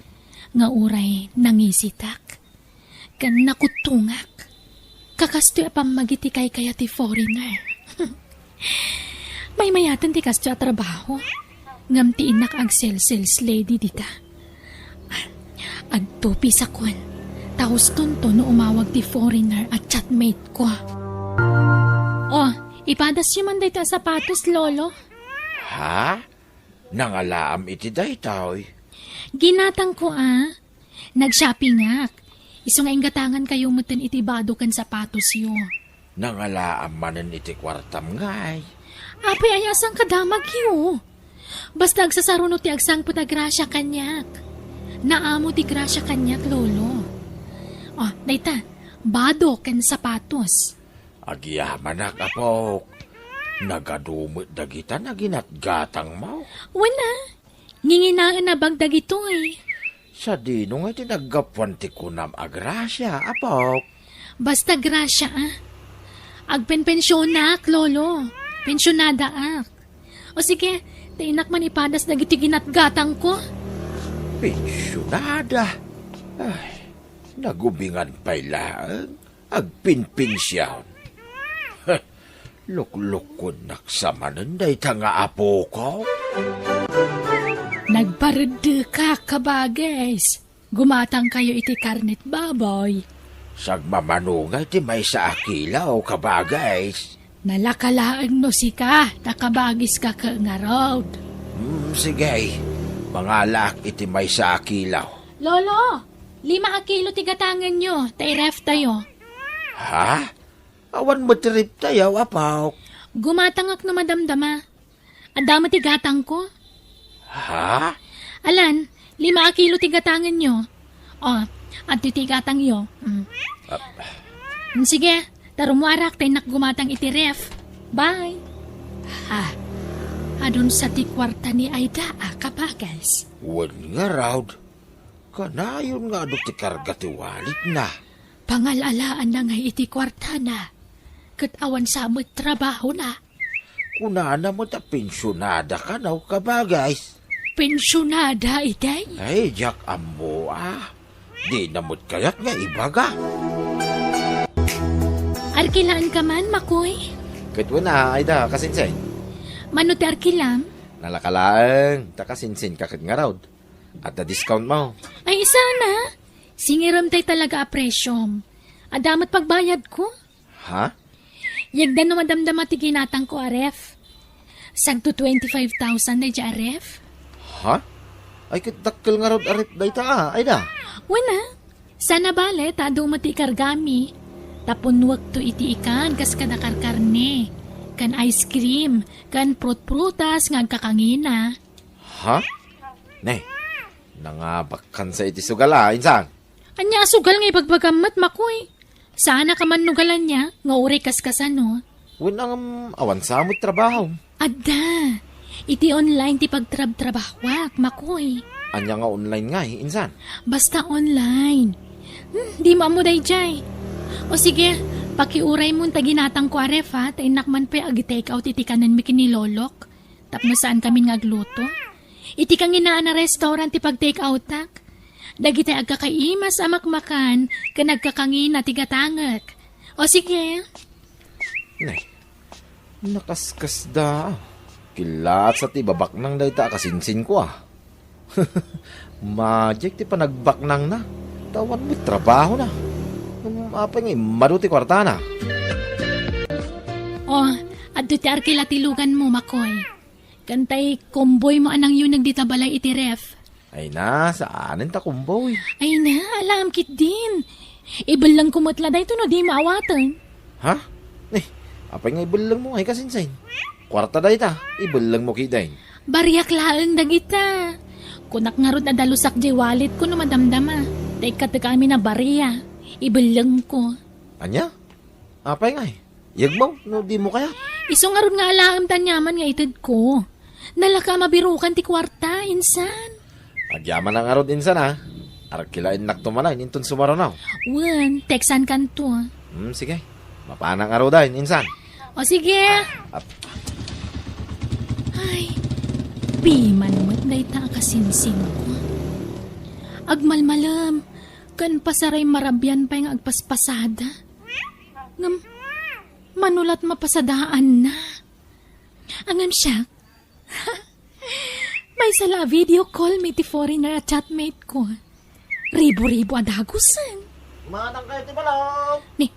nga uray nangisitak, ken nakuttongak. Kakastoy a pammagik ti kaykaya ti foreigner. Maymayaten ti kastoy a trabaho, ngem ti innak agsel-sales lady dita. Agtupisakon, ta hustonto no umawag ti foreigner a chatmate ko. Oh, ipadasyo man dayta a sapatos, Lolo. Ha? Nangalaam iti daytoy? Ginatangko a. Nag-shoppingak. Isu nga inggatangankayo metten iti bado ken sapatosyo. Nangalaam manen iti kuartam ngay. Apay aya a sangkadamagyo? Basta agsasaruno ti agsangpet a grasia kaniak. Naamo ti grasia kaniak, Lolo. Oh, dayta, bado ken sapatos. Agyamanak, apok. Nagadu met dagita nga ginatgatangmo. Wen a, nginginaen a bag dagitoy. Sadino nga ti naggapuan ti kunam a grasia, apok? Basta grasia a. Agpenpensionak, Lolo. Pensionadaak. O sige, ta innak man ipadas dagiti ginatgatangko. Pensionada? Ay, nagubingan pay laeng. Agpinpinsiaw. Heh, luklukonnak sa manen dayta nga apoko. Nagpareddekak, kabagis. Gumatangkayo iti karnet baboy. Sagmamano nga iti maysa a kilo, kabagis. Nalaka laeng no sika, ta kabagiska ket ngarud. Hmm, sige. Mangalaak iti maysa a kilo. Lolo, lima a kilo ti gatangenyo, ta i-ref tayo. Ha? Awan met ti ref tayo, apok. Gumatangak no madamdama. Adda met ti gatangko. Ha? Alan, lima a kilo ti gatangenyo. O, adtoy ti gatangyo. Mm. Ah. Mm, sige, ta rummuarak ta innak gumatang iti ref. Bye. Ha? Adun sa ti kuarta ni Aida a, kabagis? Wen ngarud. Kanayon nga adu ti karga ti walitna. Pangal-alaanna ngay iti kuartana, ket awan sa met trabahona. Kunana met a pensionada kano, kabagis. Pensionada, itay? Ay, diak ammo a. Dina met kayat nga ibaga. Kilaanka man, Makoy? Ket wen a, Aida, kasinsin. Mano ti arkilam? Nalaka laeng, ta kasinsinka ket ngarud. Adda discount mo. Ay, sana. Singiramtay talaga a presyom. Adda met pagbayadko. Ha? Yegda no madamdama ti ginatangko a ref. Sagto twenty-five thousand daydiay a ref. Ha? Ay, ket dakkel ngarud a ref dayta a, Aida. Wen a. Sana bale, ta adu met ti ikargami. Ta punnuekto iti ikan kas kada karkarne, ken ice cream, ken prutprutas nga agkakangina. Ha? Ne, nangabakkan sa iti sugal a, insan? Ania a sugal nga ibagbagam met, Makoy? Saanka mannugal ania nga uray kaskasano? Wen a ngem awan sa met trabaho. Adda. Iti online ti pagtrabtrabahoak, Makoy. Ania nga online ngay, insan? Basta online. Hmm, dimo ammo daydiay. O sige, pakiuray mon ta ginatangko a ref, ha, ta innak man pay ag-take out iti kanenmi ken ni Lolok. Tapno saankamin nga agluto. Iti kanginaan a restaurant ti pag-take outak. Dagiti agkakaimas a makmakan ken agkakangina ti gatangek. O sige. Ne, nakaskasda. Kilaat sa ti babaknang dayta a kasinsinko a. Madiak ti panagbaknangna. Ta awan met trabahona. Ngem apay nga immadu ti kuartana? O, adda ti arkila ti luganmo, Makoy. Ken tay komboymo a nangyuneg dita balay iti ref. Ay na, saanen ta komboy. Ay na, alaem ketdin. Ibellengko met la daytoy no dimo awaten. Ha? Eh, apay nga ibellengmo ngay kasinsin? Kuarta dayta, ibellengmo ketdin. Bariak laeng dagita. Kunak ngarud a dalusak diay walletko no madamdama. Ta ikkatek amin a baria. Ibellengko. Ania? Apay ngay? Yegmo no dimo kayat? Isu ngarud nga alaem ti aniaman nga itedko. Nalaka a mabirukan ti kuarta, insan. Agyamanak ngarud, insan, a. Arkilaennakto manen inton sumaruno. Wen, textankanto. Hmm, sige. Mapanak ngaruden, insan. O sige. Ap- Ay, piman met dayta a kasinsinko. Agmalmalem, ken pasaray marabian pay nga agpaspasada. Ngem, mano la't mapasadaanna? Ngem siak, maysa la a video call mi ti foreigner a chatmate ko. Ribo-ribo a dagusen. Manang kayo ti balot? Ni,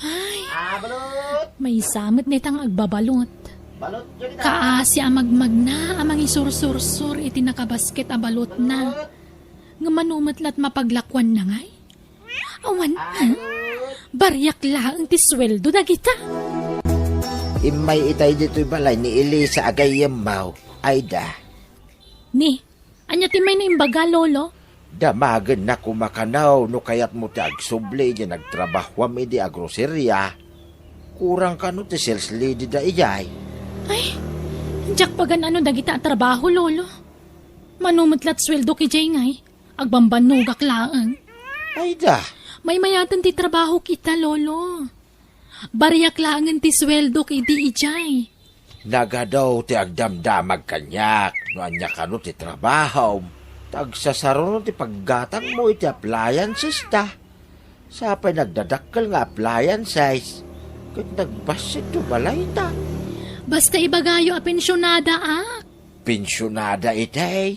ay, Ah, balot! Maysa met dayta nga agbabalot. Balot, yun ita. Kaasi a magmagna a mangisursursur iti nakabasket a balotna. Balot! Nga mano met la't mapaglakuanna ngay? Awan, ha? Bariak laeng ti sueldo dagita. Immay itay ditoy balay ni Elisa a gayyemmo, Aida. Ni, ania ti mayna imbaga, Lolo? Damagenna koma kano no kayatmo ti agsubli idiay nagtrabahoam idi a groceria. Kurang kano ti sales lady da idiay. Ay, diak pagan-ano dagita a trabaho, Lolo. Mano met la't sueldok idiay ngay? Agbambannogak laeng. Aida. Maymayaten ti trabahok ita, Lolo. Bariak laengen ti sueldok idi idiay. Nagadu ti agdamdamag kaniak no ania kano ti trabahom. Ta agsasaruno ti paggatangmo iti appliances ta. Sapay nagdadakkel nga appliances. Ket nagbassit ti balayta. Basta ibagayo a pensionadaak. Pensionada itay?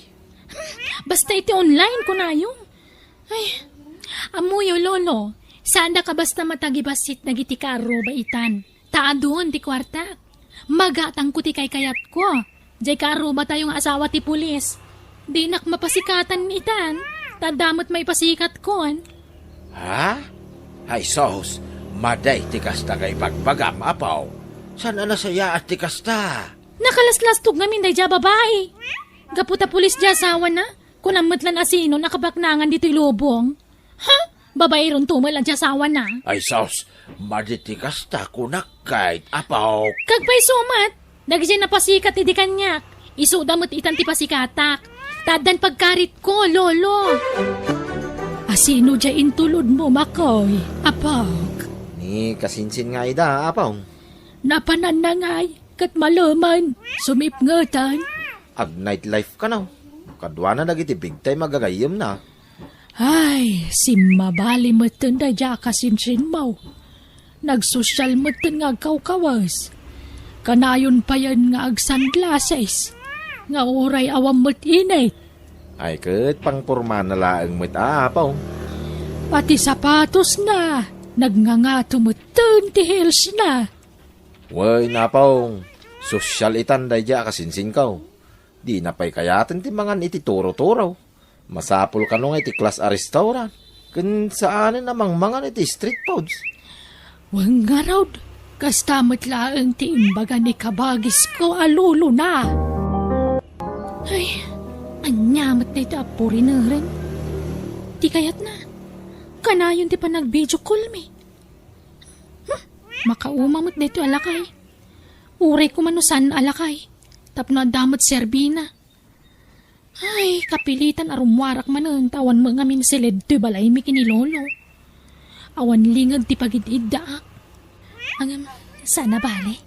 Basta iti online, kunayo. Ay, ammoyo, Lolo, saandak a basta matagibassit dagiti kaarruba itan. Ta adun ti kuartak. Magatangko ti kaykayatko. Diay kaarrubatayo nga asawa ti pulis. Dinak mapasikatan itan. Ta adda met maipasikatkon. Ha? Ay, sus, madi ti kasta nga ibagbagam, apo. Saan a nasayaat ti kasta? Nakalaslastog ngamin daydiay a babai. Gapu ta pulis diay asawana, kunam met lan a sino nakabaknangan ditoy lubong. Ha? Babairon tumel a diay asawana. Ay, sus, madi ti kasta kunak ket, apo. Kagpayso met, dagiti napasikat idi kaniak, isuda met itan ti pasikatak. Ta addan pagkaritko, Lolo. A sino diay intulodmo, Makoy, apok? Ni kasinsin nga ida, apo. Napananna ngay, ket malemen, sumipngetan. Ag-nightlife kano. Kaduana dagiti big time a gagayyemna. Ay, simmabali metten daydiay a kasinsinmo. Nagsosyal metten nga agkawkawas. Kanayon payen nga agsunglasses, nga uray awan met init. Ay, ket pangpormana laeng met, a, Apong. Pati sapatosna, nagngangato metten ti heelsna. Wen, Apong, sosyal itan daydiay a kasinsinko. Dina pay kayaten ti mangan iti turo-turo. Masapul kano nga iti class a restaurant, ken saanen a mangmangan iti street foods. Wen ngarud, kasta met laeng ti imbaga ni kabagisko a lolona. Ay, ania met daytoy a foreigneren? Ti kayatna, kanayon ti panag-video call mi. Hmm, makauma met daytoy a lakay. Uray koma no saan a lakay, tapno adda met serbina. Ay, kapilitan a rummuarak manen ta awan met ngamin siled toy balaymi ken ni Lolo. Awan linged ti pagid-iddaak. Ngem, saan a bale.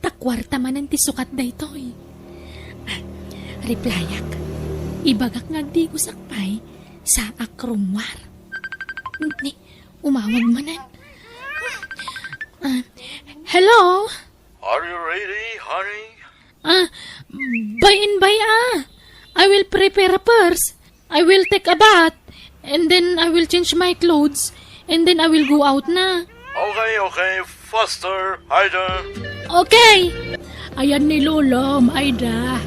Ta kuarta manen ti sukat daytoy. Ah, replyayak. Ibagak nga agdigosak pay, saak rummuar. Ni, umawag manen. Ah, hello? Are you ready, honey? Ah, by and by, ah. I will prepare first. I will take a bath. And then I will change my clothes. And then I will go out na. Okay, okay. Faster, Aida. Okay. Ayan ni Lolom, Aida.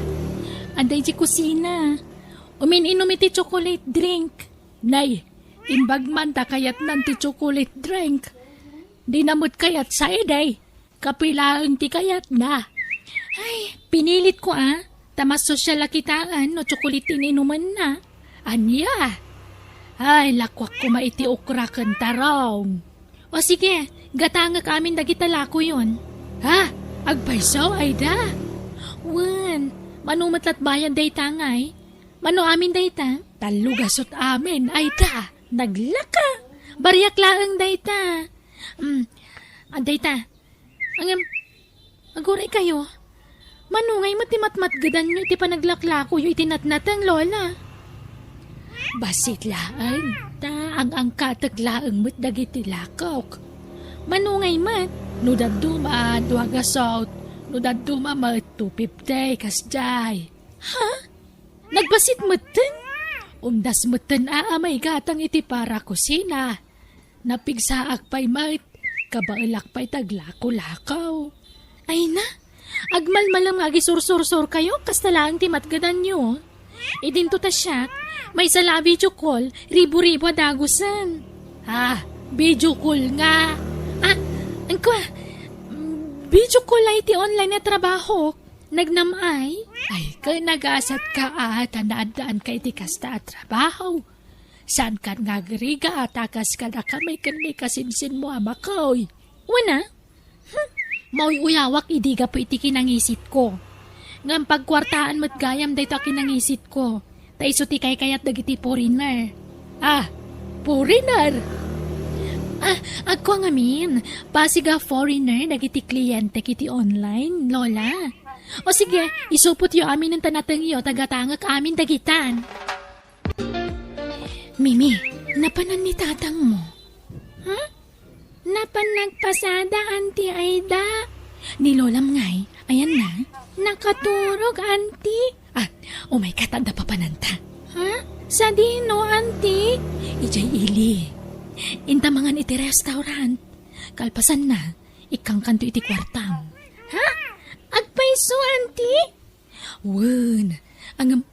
Adda iti kusina. Umin-inum iti chocolate drink. Nay, imbag man ta kayatnan ti chocolate drink. Dina met kayat saidi. Kape laeng ti kayatna. Ay, pinilitko a. Ta mas sosyal a kitaen no tsokolit ti inumenna. Ania? Ay, lakuak koma iti okra ken tarong. O sige, gatangek amin dagita lakoyon. Ha? Agpayso, Aida? Wen, mano met lat bayad dayta ngay? Mano amin dayta? Tallo gasut amin, Aida. Naglaka. Bariak laeng dayta. Mm, ah, dayta, Ngem, aguraykayo, mano ngay met ti matmatgedanyo iti panaglaklakoyo iti natnateng, Lola? Bassit laeng, ta ang-angkatek laeng met dagiti lakok. Mano ngay met, no dadduma, dua gasut, no dadduma met, two fifty, kasdiay. Ha? Nagbassit metten? Umdas metten a, a maigatang iti para kusina. Napigsaak pay met, kabaelak pay ti aglako-lako. Ay na, agmalmalem nga agisursursurkayo, kasta laeng ti matgedanyo. Idinto ta siak, maysa la a video call, ribu-ribu a dagusen. Ah, video call nga. Ah, angkua, video call ay ti online a trabaho. Nagnam-ay? Ay, ken nagasatka a, ta naaddaanka iti kasta a trabaho. Saankan nga agrigat a kas kadakami ken ni kasinsinmo a makoy. Wen a? Hmm, mauy-uyawak idi gapu iti kinangisitko. Ngem pagkuartaan met gayam daytoy a kinangisitko. Ta isu ti kaykayat dagiti foreigner. Ah, foreigner? Ah, agkua ngamin, bassit a foreigner dagiti klientek iti online, Lola. O sige, isupotyo amin ta natengyo, ta gatangek amin dagitan. Mimi, napanan ni tatangmo? Ha? Napan nagpasada, Auntie Aida. Ni Lolam ngay, ayanna? Nakaturog, Auntie. Ah, umayka ta adda papananta. Ha? Sadino, Auntie? Idiay ili. Inta mangan iti restaurant. Kalpasanna, ikkangkanto iti kuartam. Ha? Agpayso, Auntie? Wen, ngem,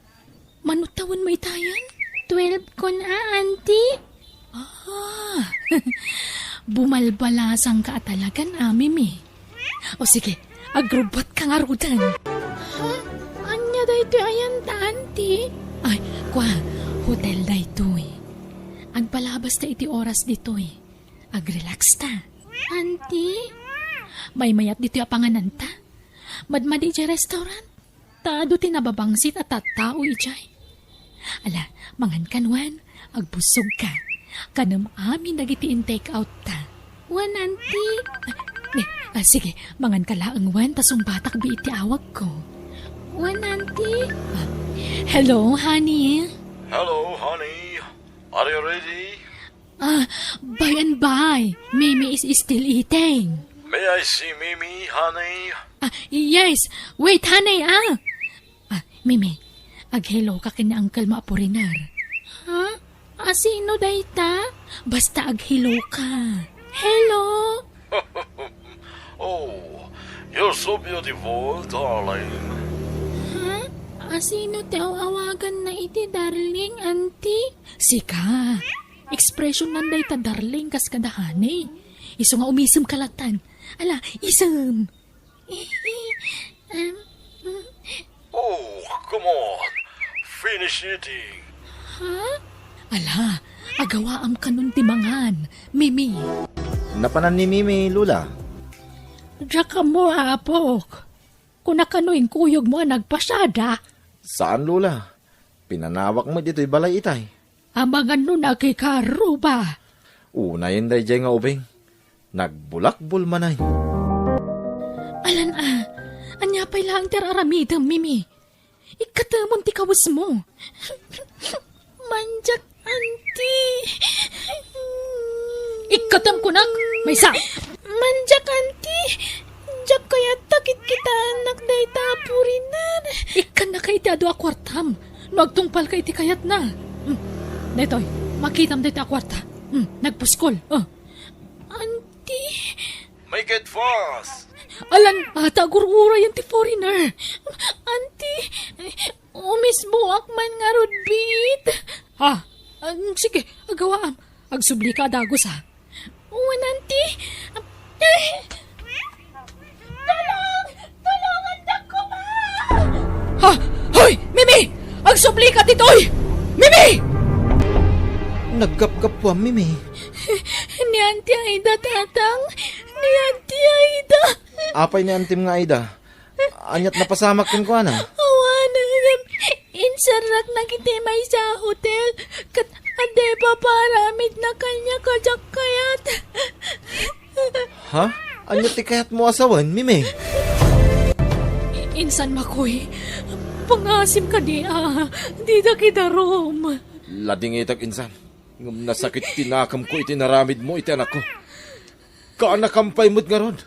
mano tawenmo itayen? Twelve kon a, Auntie. Ah, bumalbalasangka a talagan, Mimi. O sige, agrubbotka ngaruden. Ha? Ania daytoy ayanta, Auntie? Ay, kua, hotel daytoy. Agpalabasta iti oras ditoy. Agrelax ta. Auntie? Maymayat ditoy a pangananta. Madmadi idiay restaurant. Ta adu ti nababangsit a tattao idiay. Ala, mangankan wen, agbussogka. Kanem amin dagiti in-take out ta. Wen, Auntie. Ah, ne, ah, sige, manganka laeng wen ta sungbatak biit ti awagko. Wen, Auntie. Ah, hello, honey. Hello, honey. Are you ready? Ah, by and by, Mimi is still eating. May I see Mimi, honey? Ah, yes. Wait, honey, ah. Ah, Mimi, ag-hello ka ken ni uncle mo a foreigner. Ha? Asino dayta? Basta ag-hello ka. Hello? Oh, you're so beautiful, darling. Ha? Asino ti aw-awaganna iti darling, auntie? Sika. Expression nan dayta darling kas kada honey. Isu nga umisem ka latan. Ala, isem. Em, mm. Oh, come on. Finish eating. Ha? Ala, agawaam kanon ti mangan, Mimi. Napanan ni Mimi, Lola. Diak ammo, apok. Kuna kano inkuyogmo a nagpasiada? Saan, Lola. Pinanawak met ditoy balay itay. Amangan no nakikaruba. Unayen daydiay nga ubing. Nagbulakbol manen. Alan a, ania pay laeng ti ar-aramidem, Mimi? Ikkatemon ti kawesmo. Mandiak, auntie. Ikkatem kunak, maysa. Mandiak, auntie. Diak kayat ta kitkitaennak dayta a foreigner. Ikkannaka iti adu a kuartam no agtungpalka iti kayatna. Hmm. Daytoy, makitam dayta a kuarta. Hmm, nagpuskol. Oh. Auntie. Make it fast! Alan, ata agur-urayen ti foreigner. Auntie, umisbuak man ngarud, bit. Ha? Ah, sige, agawaam. Agsubli ka a dagus, ha? Wen, auntie. Eh, tulong! Tulongan da koma! Ha? Hoy, Mimi! Agsubli ka ditoy! Mimi! Naggapgapuam, Mimi. Ni Auntie Aida, Tatang. Ni Auntie Aida. Apay ni antim nga Aida? Aniat napasamak kenkuana? Awanen, inserraknak iti maysa a hotel. Ket adda ipapaaramidna kaniak a diak kayat. Ha? Ania ti kayatmo a sawen, Mimi? I-, insan, Makoy. Pangasim kadi a didak idarum. Ladingitek, insan. Ngem nasakit ti nakemko iti naramidmo iti anakko. Kaanakam pay met ngarud.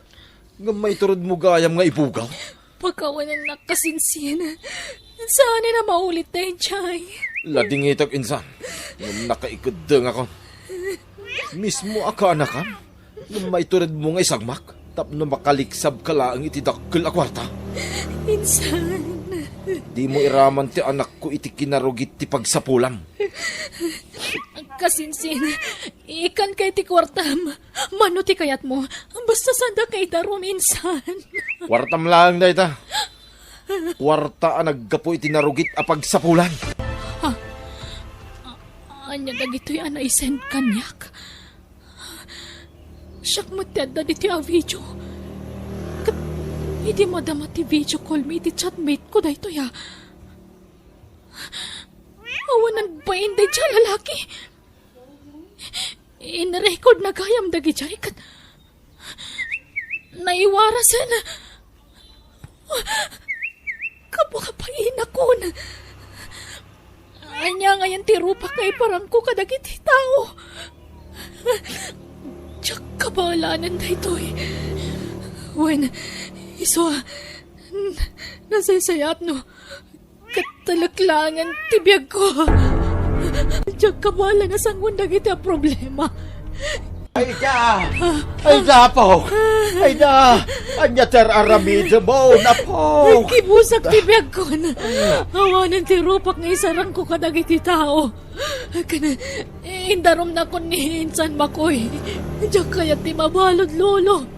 Ngem maituredmo gayam nga ibugaw? Pakawanennak kasinsin. Saanen a maulit daydiay. Ladingitek, insan. Ngem nakaikeddengakon. Mismo a kaanakam. Ngem maituredmo nga isagmak tapno makaliksabka laeng iti dakkel a kuarta. Insan. Dimo iraman ti anakko iti kinarugit ti pagsapulam. Kasinsin, ikkanka iti kuartam. Mano ti kayatmo? Basta saandak nga idarum, insan. Kuartam laeng dayta. Kuarta a naggapu iti narugit a pagsapulan. Ha? A-, ania dagitoy a naisend kaniak? Siak met ti adda ditoy a video. Ket idi madama ti video call mi iti chatmate ko daytoy a. Awanen bain daydiay a lalaki. In-recordna gayam dagidiay ket naiwarasen. Kababainakon. Ania ngayen ti rupak nga iparangko kadagiti tao? Diak kabaelanen daytoy. Wen, isu a, n-, nasaysayaat no ket talek laengen ti biagko. Diak kabaelan a sangoen dagiti a problema. Aida! Aida, apok! Aida! Ania ti ar-aramidem, apok? Kibusak ti biagkon. Awanen ti rupak nga isarangko kadagiti tao. Ken indarumnakon ni insan Makoy. Diak kayat ti mabalud, Lolo.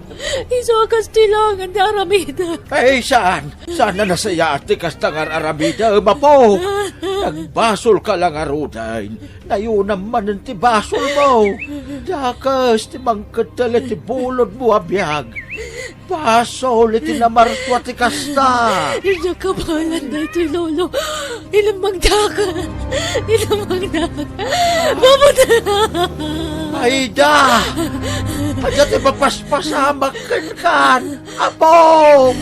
Isu a kas ti laengen ti aramidek. Ay, saan? Saan a nasayaat ti kasta nga ar-aramidem, apok? Nagbasolka la ngaruden. Nayunam manen ti basolmo. Dakes ti mangkeddel iti bulodmo a biag. Basol iti namarsua ti kasta. Diak kabaelan daytoy, Lolo. Ilemmengdak. Ilemmengdak. Mabuti. Aida! Adda ti mapaspasamak kenkan, apok!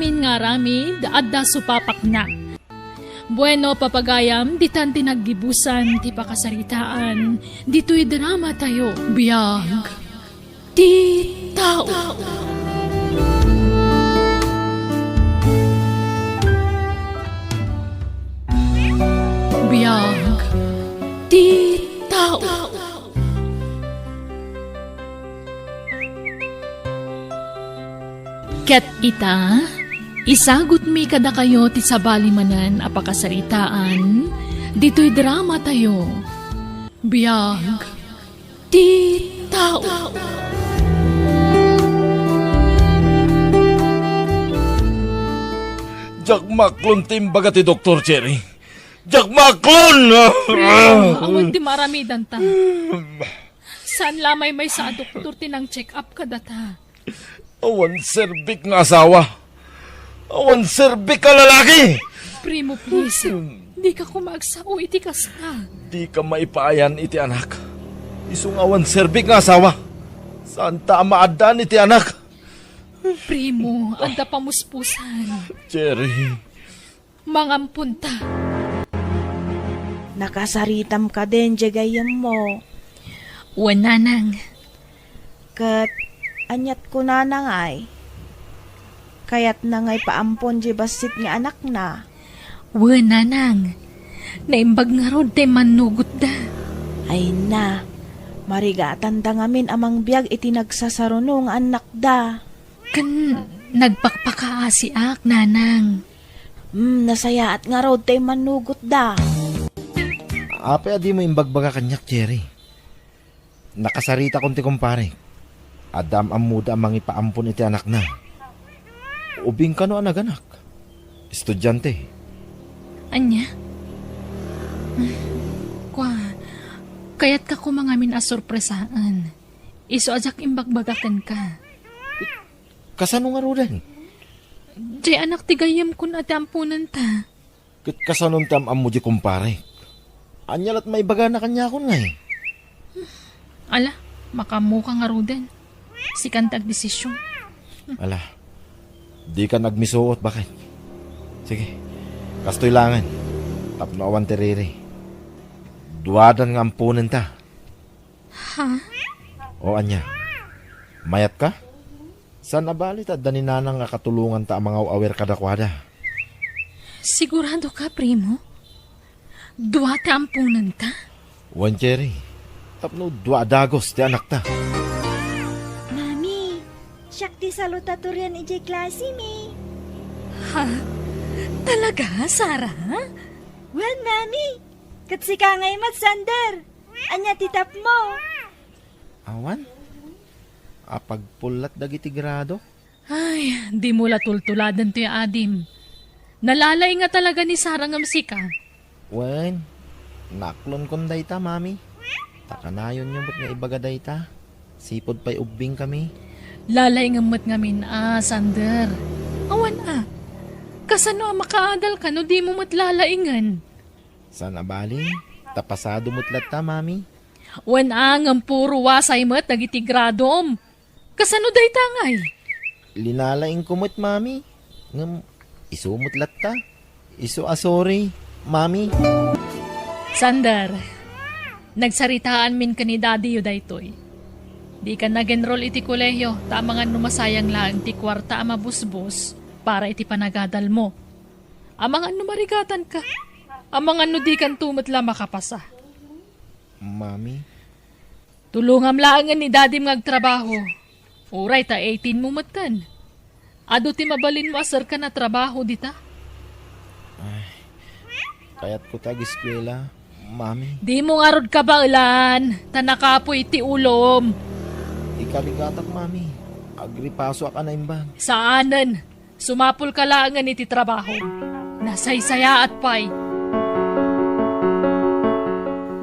Amin nga aramid, adda supapakna. Bueno, papagayam, ditan ti naggibusan ti pakasaritaan. Ditoy drama tayo. Biag ti tao. Biag ti tao. Ket ita, isagutmi kadakayo ti sabali manen a pakasaritaan ditoy drama tayo. Biag ti tao. Diak maklon ti imbaga ti Doktor, Cherry. Diak maklon! Awan ti maaramidanta. Saan la a maymaysa a doktor ti nang-check up kadata. Awan serbik nga asawa. Awan serbik a lalaki. Primo, please. Dika koma agsao iti kasta. Dika maipaayan iti anak. Isu nga awan serbik nga asawa. Saanta a maaddaan iti anak. Primo, adda pamuspusan. Cherry. Mangamponta. Nakasaritam kadin diay gayyemmo. Wen, nanang. Ket aniat kunana ngay? Kayatna ngay paampon diay bassit nga anakna? Wen, nanang. Naimbag ngarud ti mannugotda. Ay na, marigatanda ngamin a mangbiag iti nagsasaruno nga annakda. Ken nagpakpakaasiak, nanang. Hmm, nasayaat ngarud ti mannugotda. Apay a dimo imbagbaga kaniak, Cherry? Nakasaritakon ti kumparek. Adda am-ammoda a mangipaampon iti anakna. Ubing kano a naganak? Estudiante. Ania? Kua, kayatka koma ngamin a sorpresaen. Isu a diak imbagbaga kenka. Kasano ngaruden? Diay anak ti gayyemkon a ti amponenta. Ket kasanon ti am-ammo diay kumparek? Ania lat maibagana kaniakon ngay? Ala, makaammoka ngaruden. Sikan ti agdesision. Ala, dikan agmisuot, baket. Sige, kastoy laengen. Tapno awan ti riri. Duadan nga amponenta. Ha? O ania? Mayatka? Saan a bali ta adda ni nanang a katulonganta a mangaw-awir kadakuada? Siguradoka, primo? Dua ti amponenta? Wen, Cherry. Tapno dua a dagus ti anakta. Mami, siak ti salutatorian idiay klasemi. Ha? Talaga, Sarah? Wen, Mami. Ket sika ngay met, Sander. Ania ti tapmo? Awan. Apagpullat dagiti grado. Ay, dimo la tultuladen toy adim. Nalalaing nga talaga ni Sarah ngem sika. Wen, naklonkon dayta, Mami. Ta kanayonyo met nga ibaga dayta. Sipud pay ubbingkami. Lalaingem met ngamin a, Sander. Awan a. Kasano a makaadalka no dimo met lalaingen? Saan a bali, ta pasado met latta, Mami. Wen a, ngem puro wasay met dagiti gradom. Kasano dayta ngay? Linalaingko met, Mami. Ngem isu met latta. Isu a sorry, Mami. Sander, nagsaritaanmin ken ni Daddyyo daytoy. Dika nag-enroll iti kolehio, ta amangan no masayang laeng ti kuarta a mabusbos para iti panagadalmo. Amangan no marigatanka. Amangan no dikanto met la makapasa. Mami. Tulongam laengen ni Dadim nga agtrabaho. Uray ta eighteen mo metten. Adu ti mabalinmo a serkan a trabaho dita. Ay, kayatko ti ageskuela, Mami. Dimo ngarud kabaelan, ta nakapuy ti ulom. Ikarigatak, Mami. Agripasoak a naimbag. Saanen. Sumapulka laengen iti trabahom. Nasaysayaat pay.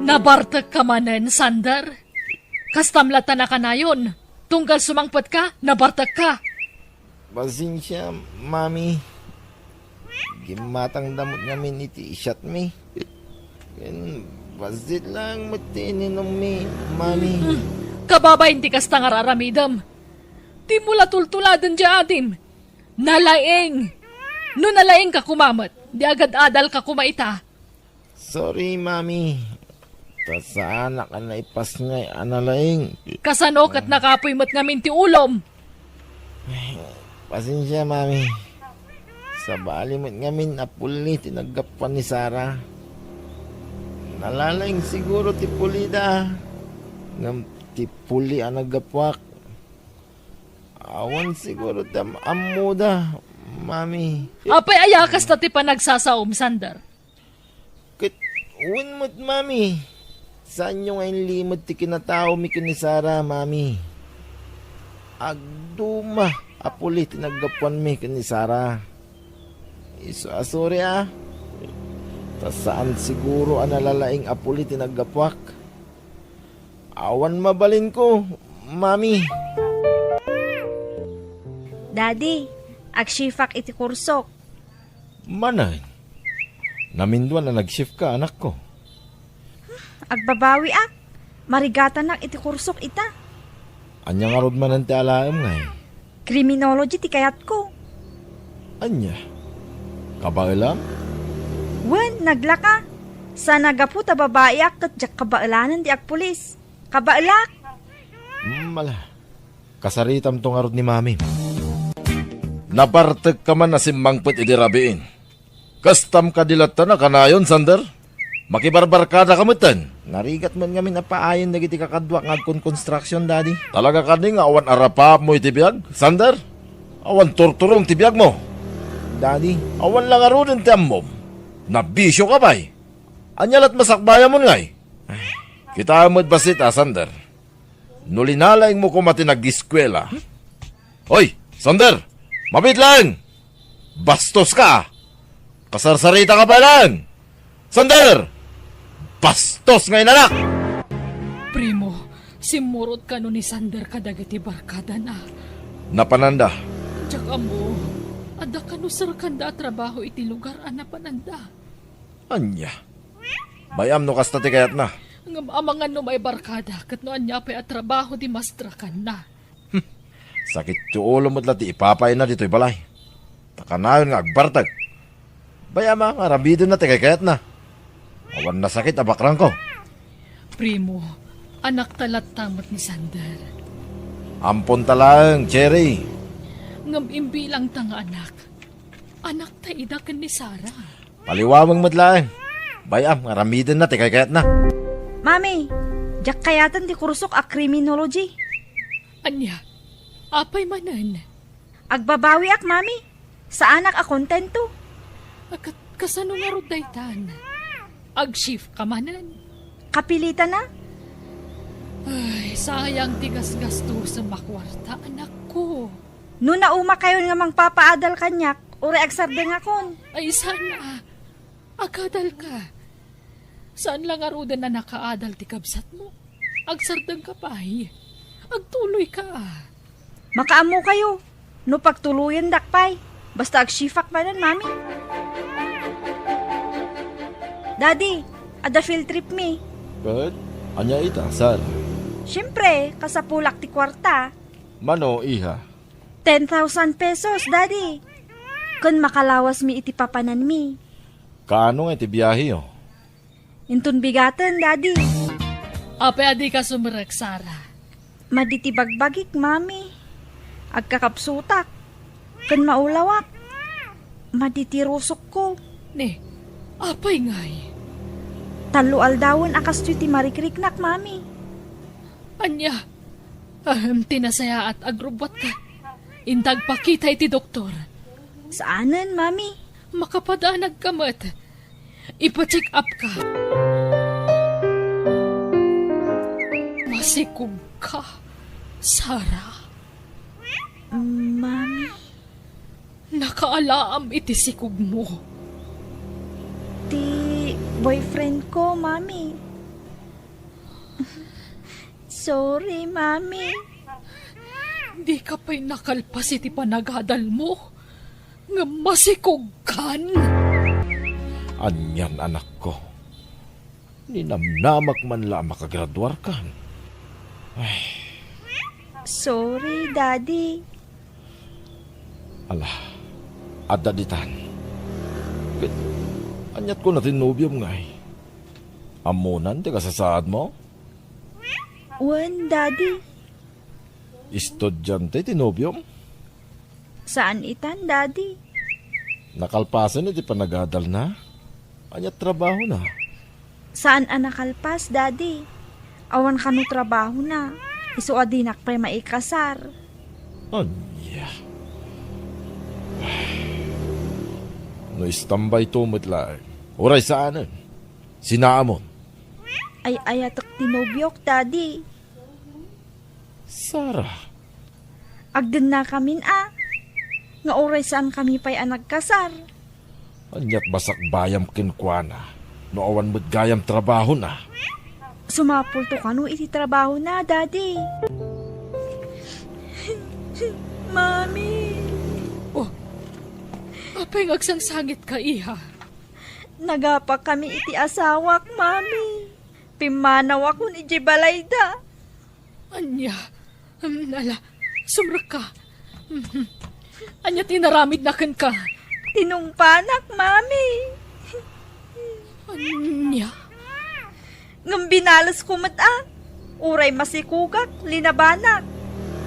Nabartekka manen, Sander? Kastam latta a kanayon. Tunggal sumangpetka, nabartekka. Pasensia, Mami. Gimmatangda met ngamin iti siatmi. Ken bassit laeng met ti ininummi, Mami. Hmm. Kababain ti kasta nga ar-aramidem. Dimo la tultuladen diay adim. Nalaing! No nalaingka koma met, di agad-adalka koma ita. Sorry, Mami. Ta saanak a naipasngay a nalaing. Kasano ket nakapuy met ngamin ti ulom? Pasensia, Mami. Sabali met ngamin a puli ti naggapuan ni Sara. Nalalaing siguro ti pulida. Ngem ti puli a naggapuak, awan siguro ti am-ammoda, Mami. Apay aya kasta ti panagsasaom, Sander? Ket wen met, Mami. Saanyo nga inlimed ti kinataomi ken ni Sara, Mami. Agduma a puli ti naggapuanmi ken ni Sara. Isu a sorry, a. Ta saan siguro a nalalaing a puli ti naggapuak. Awan mabalinko, Mami. Daddy, agshift-ak iti kursok. Manen, naminduan a nag-shift ka, anakko. Agbabawiak. Marigatanak iti kursok ita. Ania ngarud manen ti alaem, ngay? Criminology ti kayatko. Ania? Kabaelam? Wen, naglaka. Sa nagapu ta babaiak ket diak kabaelanen ti agpulis. Kabaelak! Mala. Kasaritamto ngarud ni Mami. Nabartekka man a simmangpet idi rabiin. Kastam kadi latta a kanayon, Sander? Makibarbarkadaka metten. Narigat met ngamin a paayen dagiti kakaduak nga agkonkonstruksion, Daddy. Talaga kadi nga awan arapapmo iti biag, Sander? Awan turturong ti biagmo? Daddy. Awan la ngaruden ti ammom. Nabisioka pay. Ania lat masakbayamon, ngay? Kitaem met bassit a, Sander. No linalaingmo koma ti nag-eskuela. Hoy, Sander! Mabiit laeng! Bastoska, a! Kasarsaritaka pay laeng! Sander! Bastos nga inanak! Primo, simmurot kano ni Sander kadagiti barkadana? Napananda. Diak ammo, adda kano serkanda a trabaho iti lugar a napananda? Ania? Bay-am no kasta ti kayatna. Ngem amangan no maibarkada ket no ania pay a trabaho ti mastrakanna. Sakit ti ulo met la ti ipapayna ditoy balay. Ta kanayon nga agbartek. Bay-am a nga aramidenna ti kaykayatna. Awan nasakit a bakrangko. Primo, anakta latta met ni Sander. Amponta laeng, Cherry. Ngem imbilangta nga anak. Anakta ida ken ni Sara. Paliwaweng met laeng. Bay-am nga aramidenna ti kaykayatna. Mami, diak kayaten ti kursok a criminology. Ania? Apay manen? Agbabawiak, Mami. Saanak a kontento. Ket kasano ngarud daytan? Ag-shift ka manen? Kapilitana? Ay, sayang ti gasgastusem a kuarta, anakko. No naumakayon nga mangpapaadal kaniak, uray agsardengakon. Ay, saan a. Agadalka. Saan la ngaruden a nakaadal ti kabsatmo. Agsardengka pay. Agtuloyka. Makaammokayo. No pagtuloyendak pay. Basta agshift-ak manen, Mami. Daddy, adda field trip mi. Ket? Ania ita, Sara? Siempre, kasapulak ti kuarta. Mano, iha? Ten thousand pesos, Daddy. Ken makalawasmi iti papananmi. Kaano nga iti biaheyo? Inton bigaten, Daddy. Apay a dika sumerrek, Sara? Madi ti bagbagik, Mami. Agkakapsutak. Ken maulawak. Madi ti rusokko. Ne, apay ngay? Tallo aldawen a kastoy ti marikriknak, Mami. Ania? Ahem, ti nasayaat, agrubbuatka. Inta agpakita iti doktor. Saanen, Mami. Makapadanagka met. Ipa-check up ka. Masikog ka, Sara. Mami. Nakaalaam iti sikog mo. Ti boyfriend ko, Mami. Sorry, Mami. Dika pay nakalpas iti panagadal mo, ngem masikogkan. Anian, anakko? Ninamnamak man la a makagraduarkan. Ay. Sorry, Daddy. Ala, adda ditan. Ket, aniat kuna ti nobiom ngay? Ammonan ti kasasaadmo? Wen, Daddy. Estudiante ti nobiom? Saan itan, Daddy. Nakalpasen iti panagadalna? Ania trabahona? Saan a nakalpas, Daddy. Awan kano trabahona. Isu a dinak pay maikasar. Ania? No istambayto met laeng. Uray saanen. Sinaamon. Ay-ayatek ti nobiok, Daddy. Sara. Agdennakamin a, nga uray saan kami pay a nagkasar. Aniat basakbayam kenkuana, no awan met gayam trabahona? Sumapulto kano iti trabahona, Daddy. Mami. Oh, apay nga agsangsangitka, iha? Nagapakami iti asawak, Mami. Pimmanawakon idiay balayda. Ania? Hmm, ala, sumrekka. Mhm. Ania ti inaramidna kenka? Tinungpanak, Mami. Ania? Ngem binalesko met a. Uray masikugak, linabanak.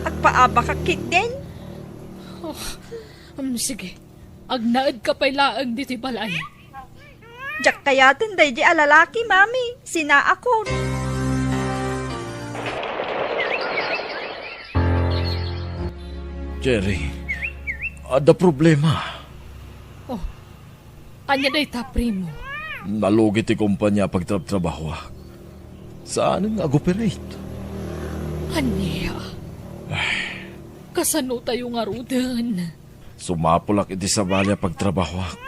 Agpaabakak ketdin. Oh, hmm, sige. Agnaedka pay laeng ditoy balay. Diak kayaten daydi a lalaki, Mami. Sinaakon. Jerry, adda problema. Oh, ania dayta, primo? Nalugi ti kompania a pagtrabtrabahoak. Saanen nga agoperate. Ania? Kasano tayo ngaruden? Sumapulak iti sabali a pagtrabahoak.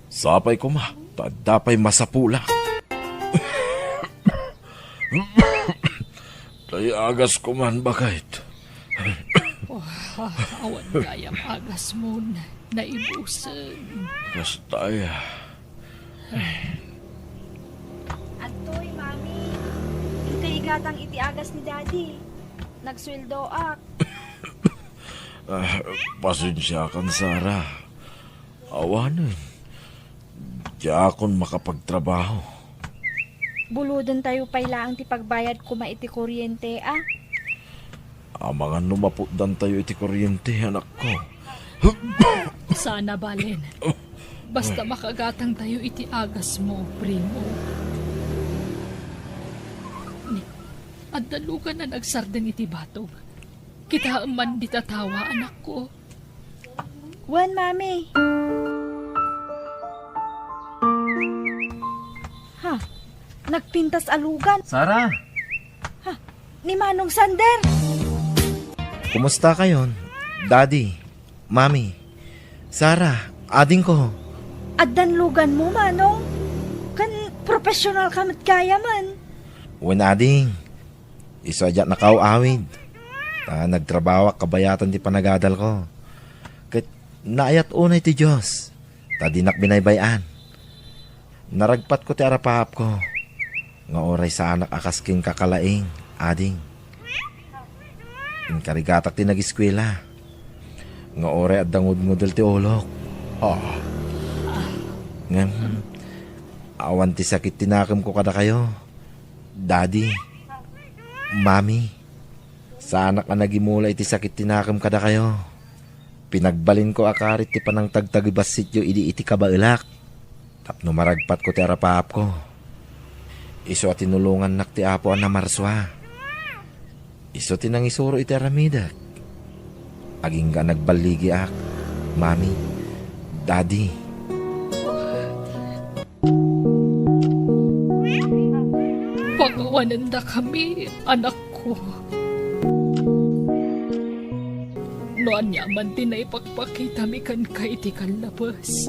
Sapay koma, ta adda pay masapulak. Tay agas koman, baket. Oh, awan gayam agasmon, naibusen. Kasta aya. Adtoy, Mami. Inka igatang iti agas ni Daddy. Nagsueldoak. Ah, pasensiakan, Sara. Awanen, diakon makapagtrabaho. Bulodentayo pay laeng ti pagbayad koma iti kuryente, a? Amangan no maputdantayo iti kuryente, anakko. Sana, balen. Basta makagatangtayo iti agasmo, primo. Ni, adda lugan a nagsardeng iti batog. Kitaem man dita tawa, anakko. Wen, Mami. Ha, nagpintas a lugan. Sara! Ha, ni Manong Sander. Kumusta kayon, Daddy, Mami, Sara, adingko? Addan luganmo, Manong? Ken professional ka met gayamen. Wen, ading. Isu a diak nakaaw-awid. Ta nagtrabahoak kabayatan ti panagadalko. Ket naayat unay ti Dios, ta dinak binaybay-an. Naragpatko ti arapaapko, nga uray saanak a kas ken kakalaing, ading. Inkarigatak ti nagiskuela, nga uray adda ngudngudel ti ulok. Ah. Ngem, awan ti sakit ti nakemko kadakayo. Daddy, Mami, saanak a nagimula iti sakit ti nakem kadakayo. Pinagbalinko a karit ti panangtagtagibasityo idi iti kabaelak tapno maragpatko ti arapaapko. Isu a tinulongannak ti Apo a namarsua. Isu ti nangisuro iti aramidek. Agingga a nagballigiak, Mami, Daddy. Pakawanendakami, anakko. No ania man ti naipakpakitami kenka iti kallabes,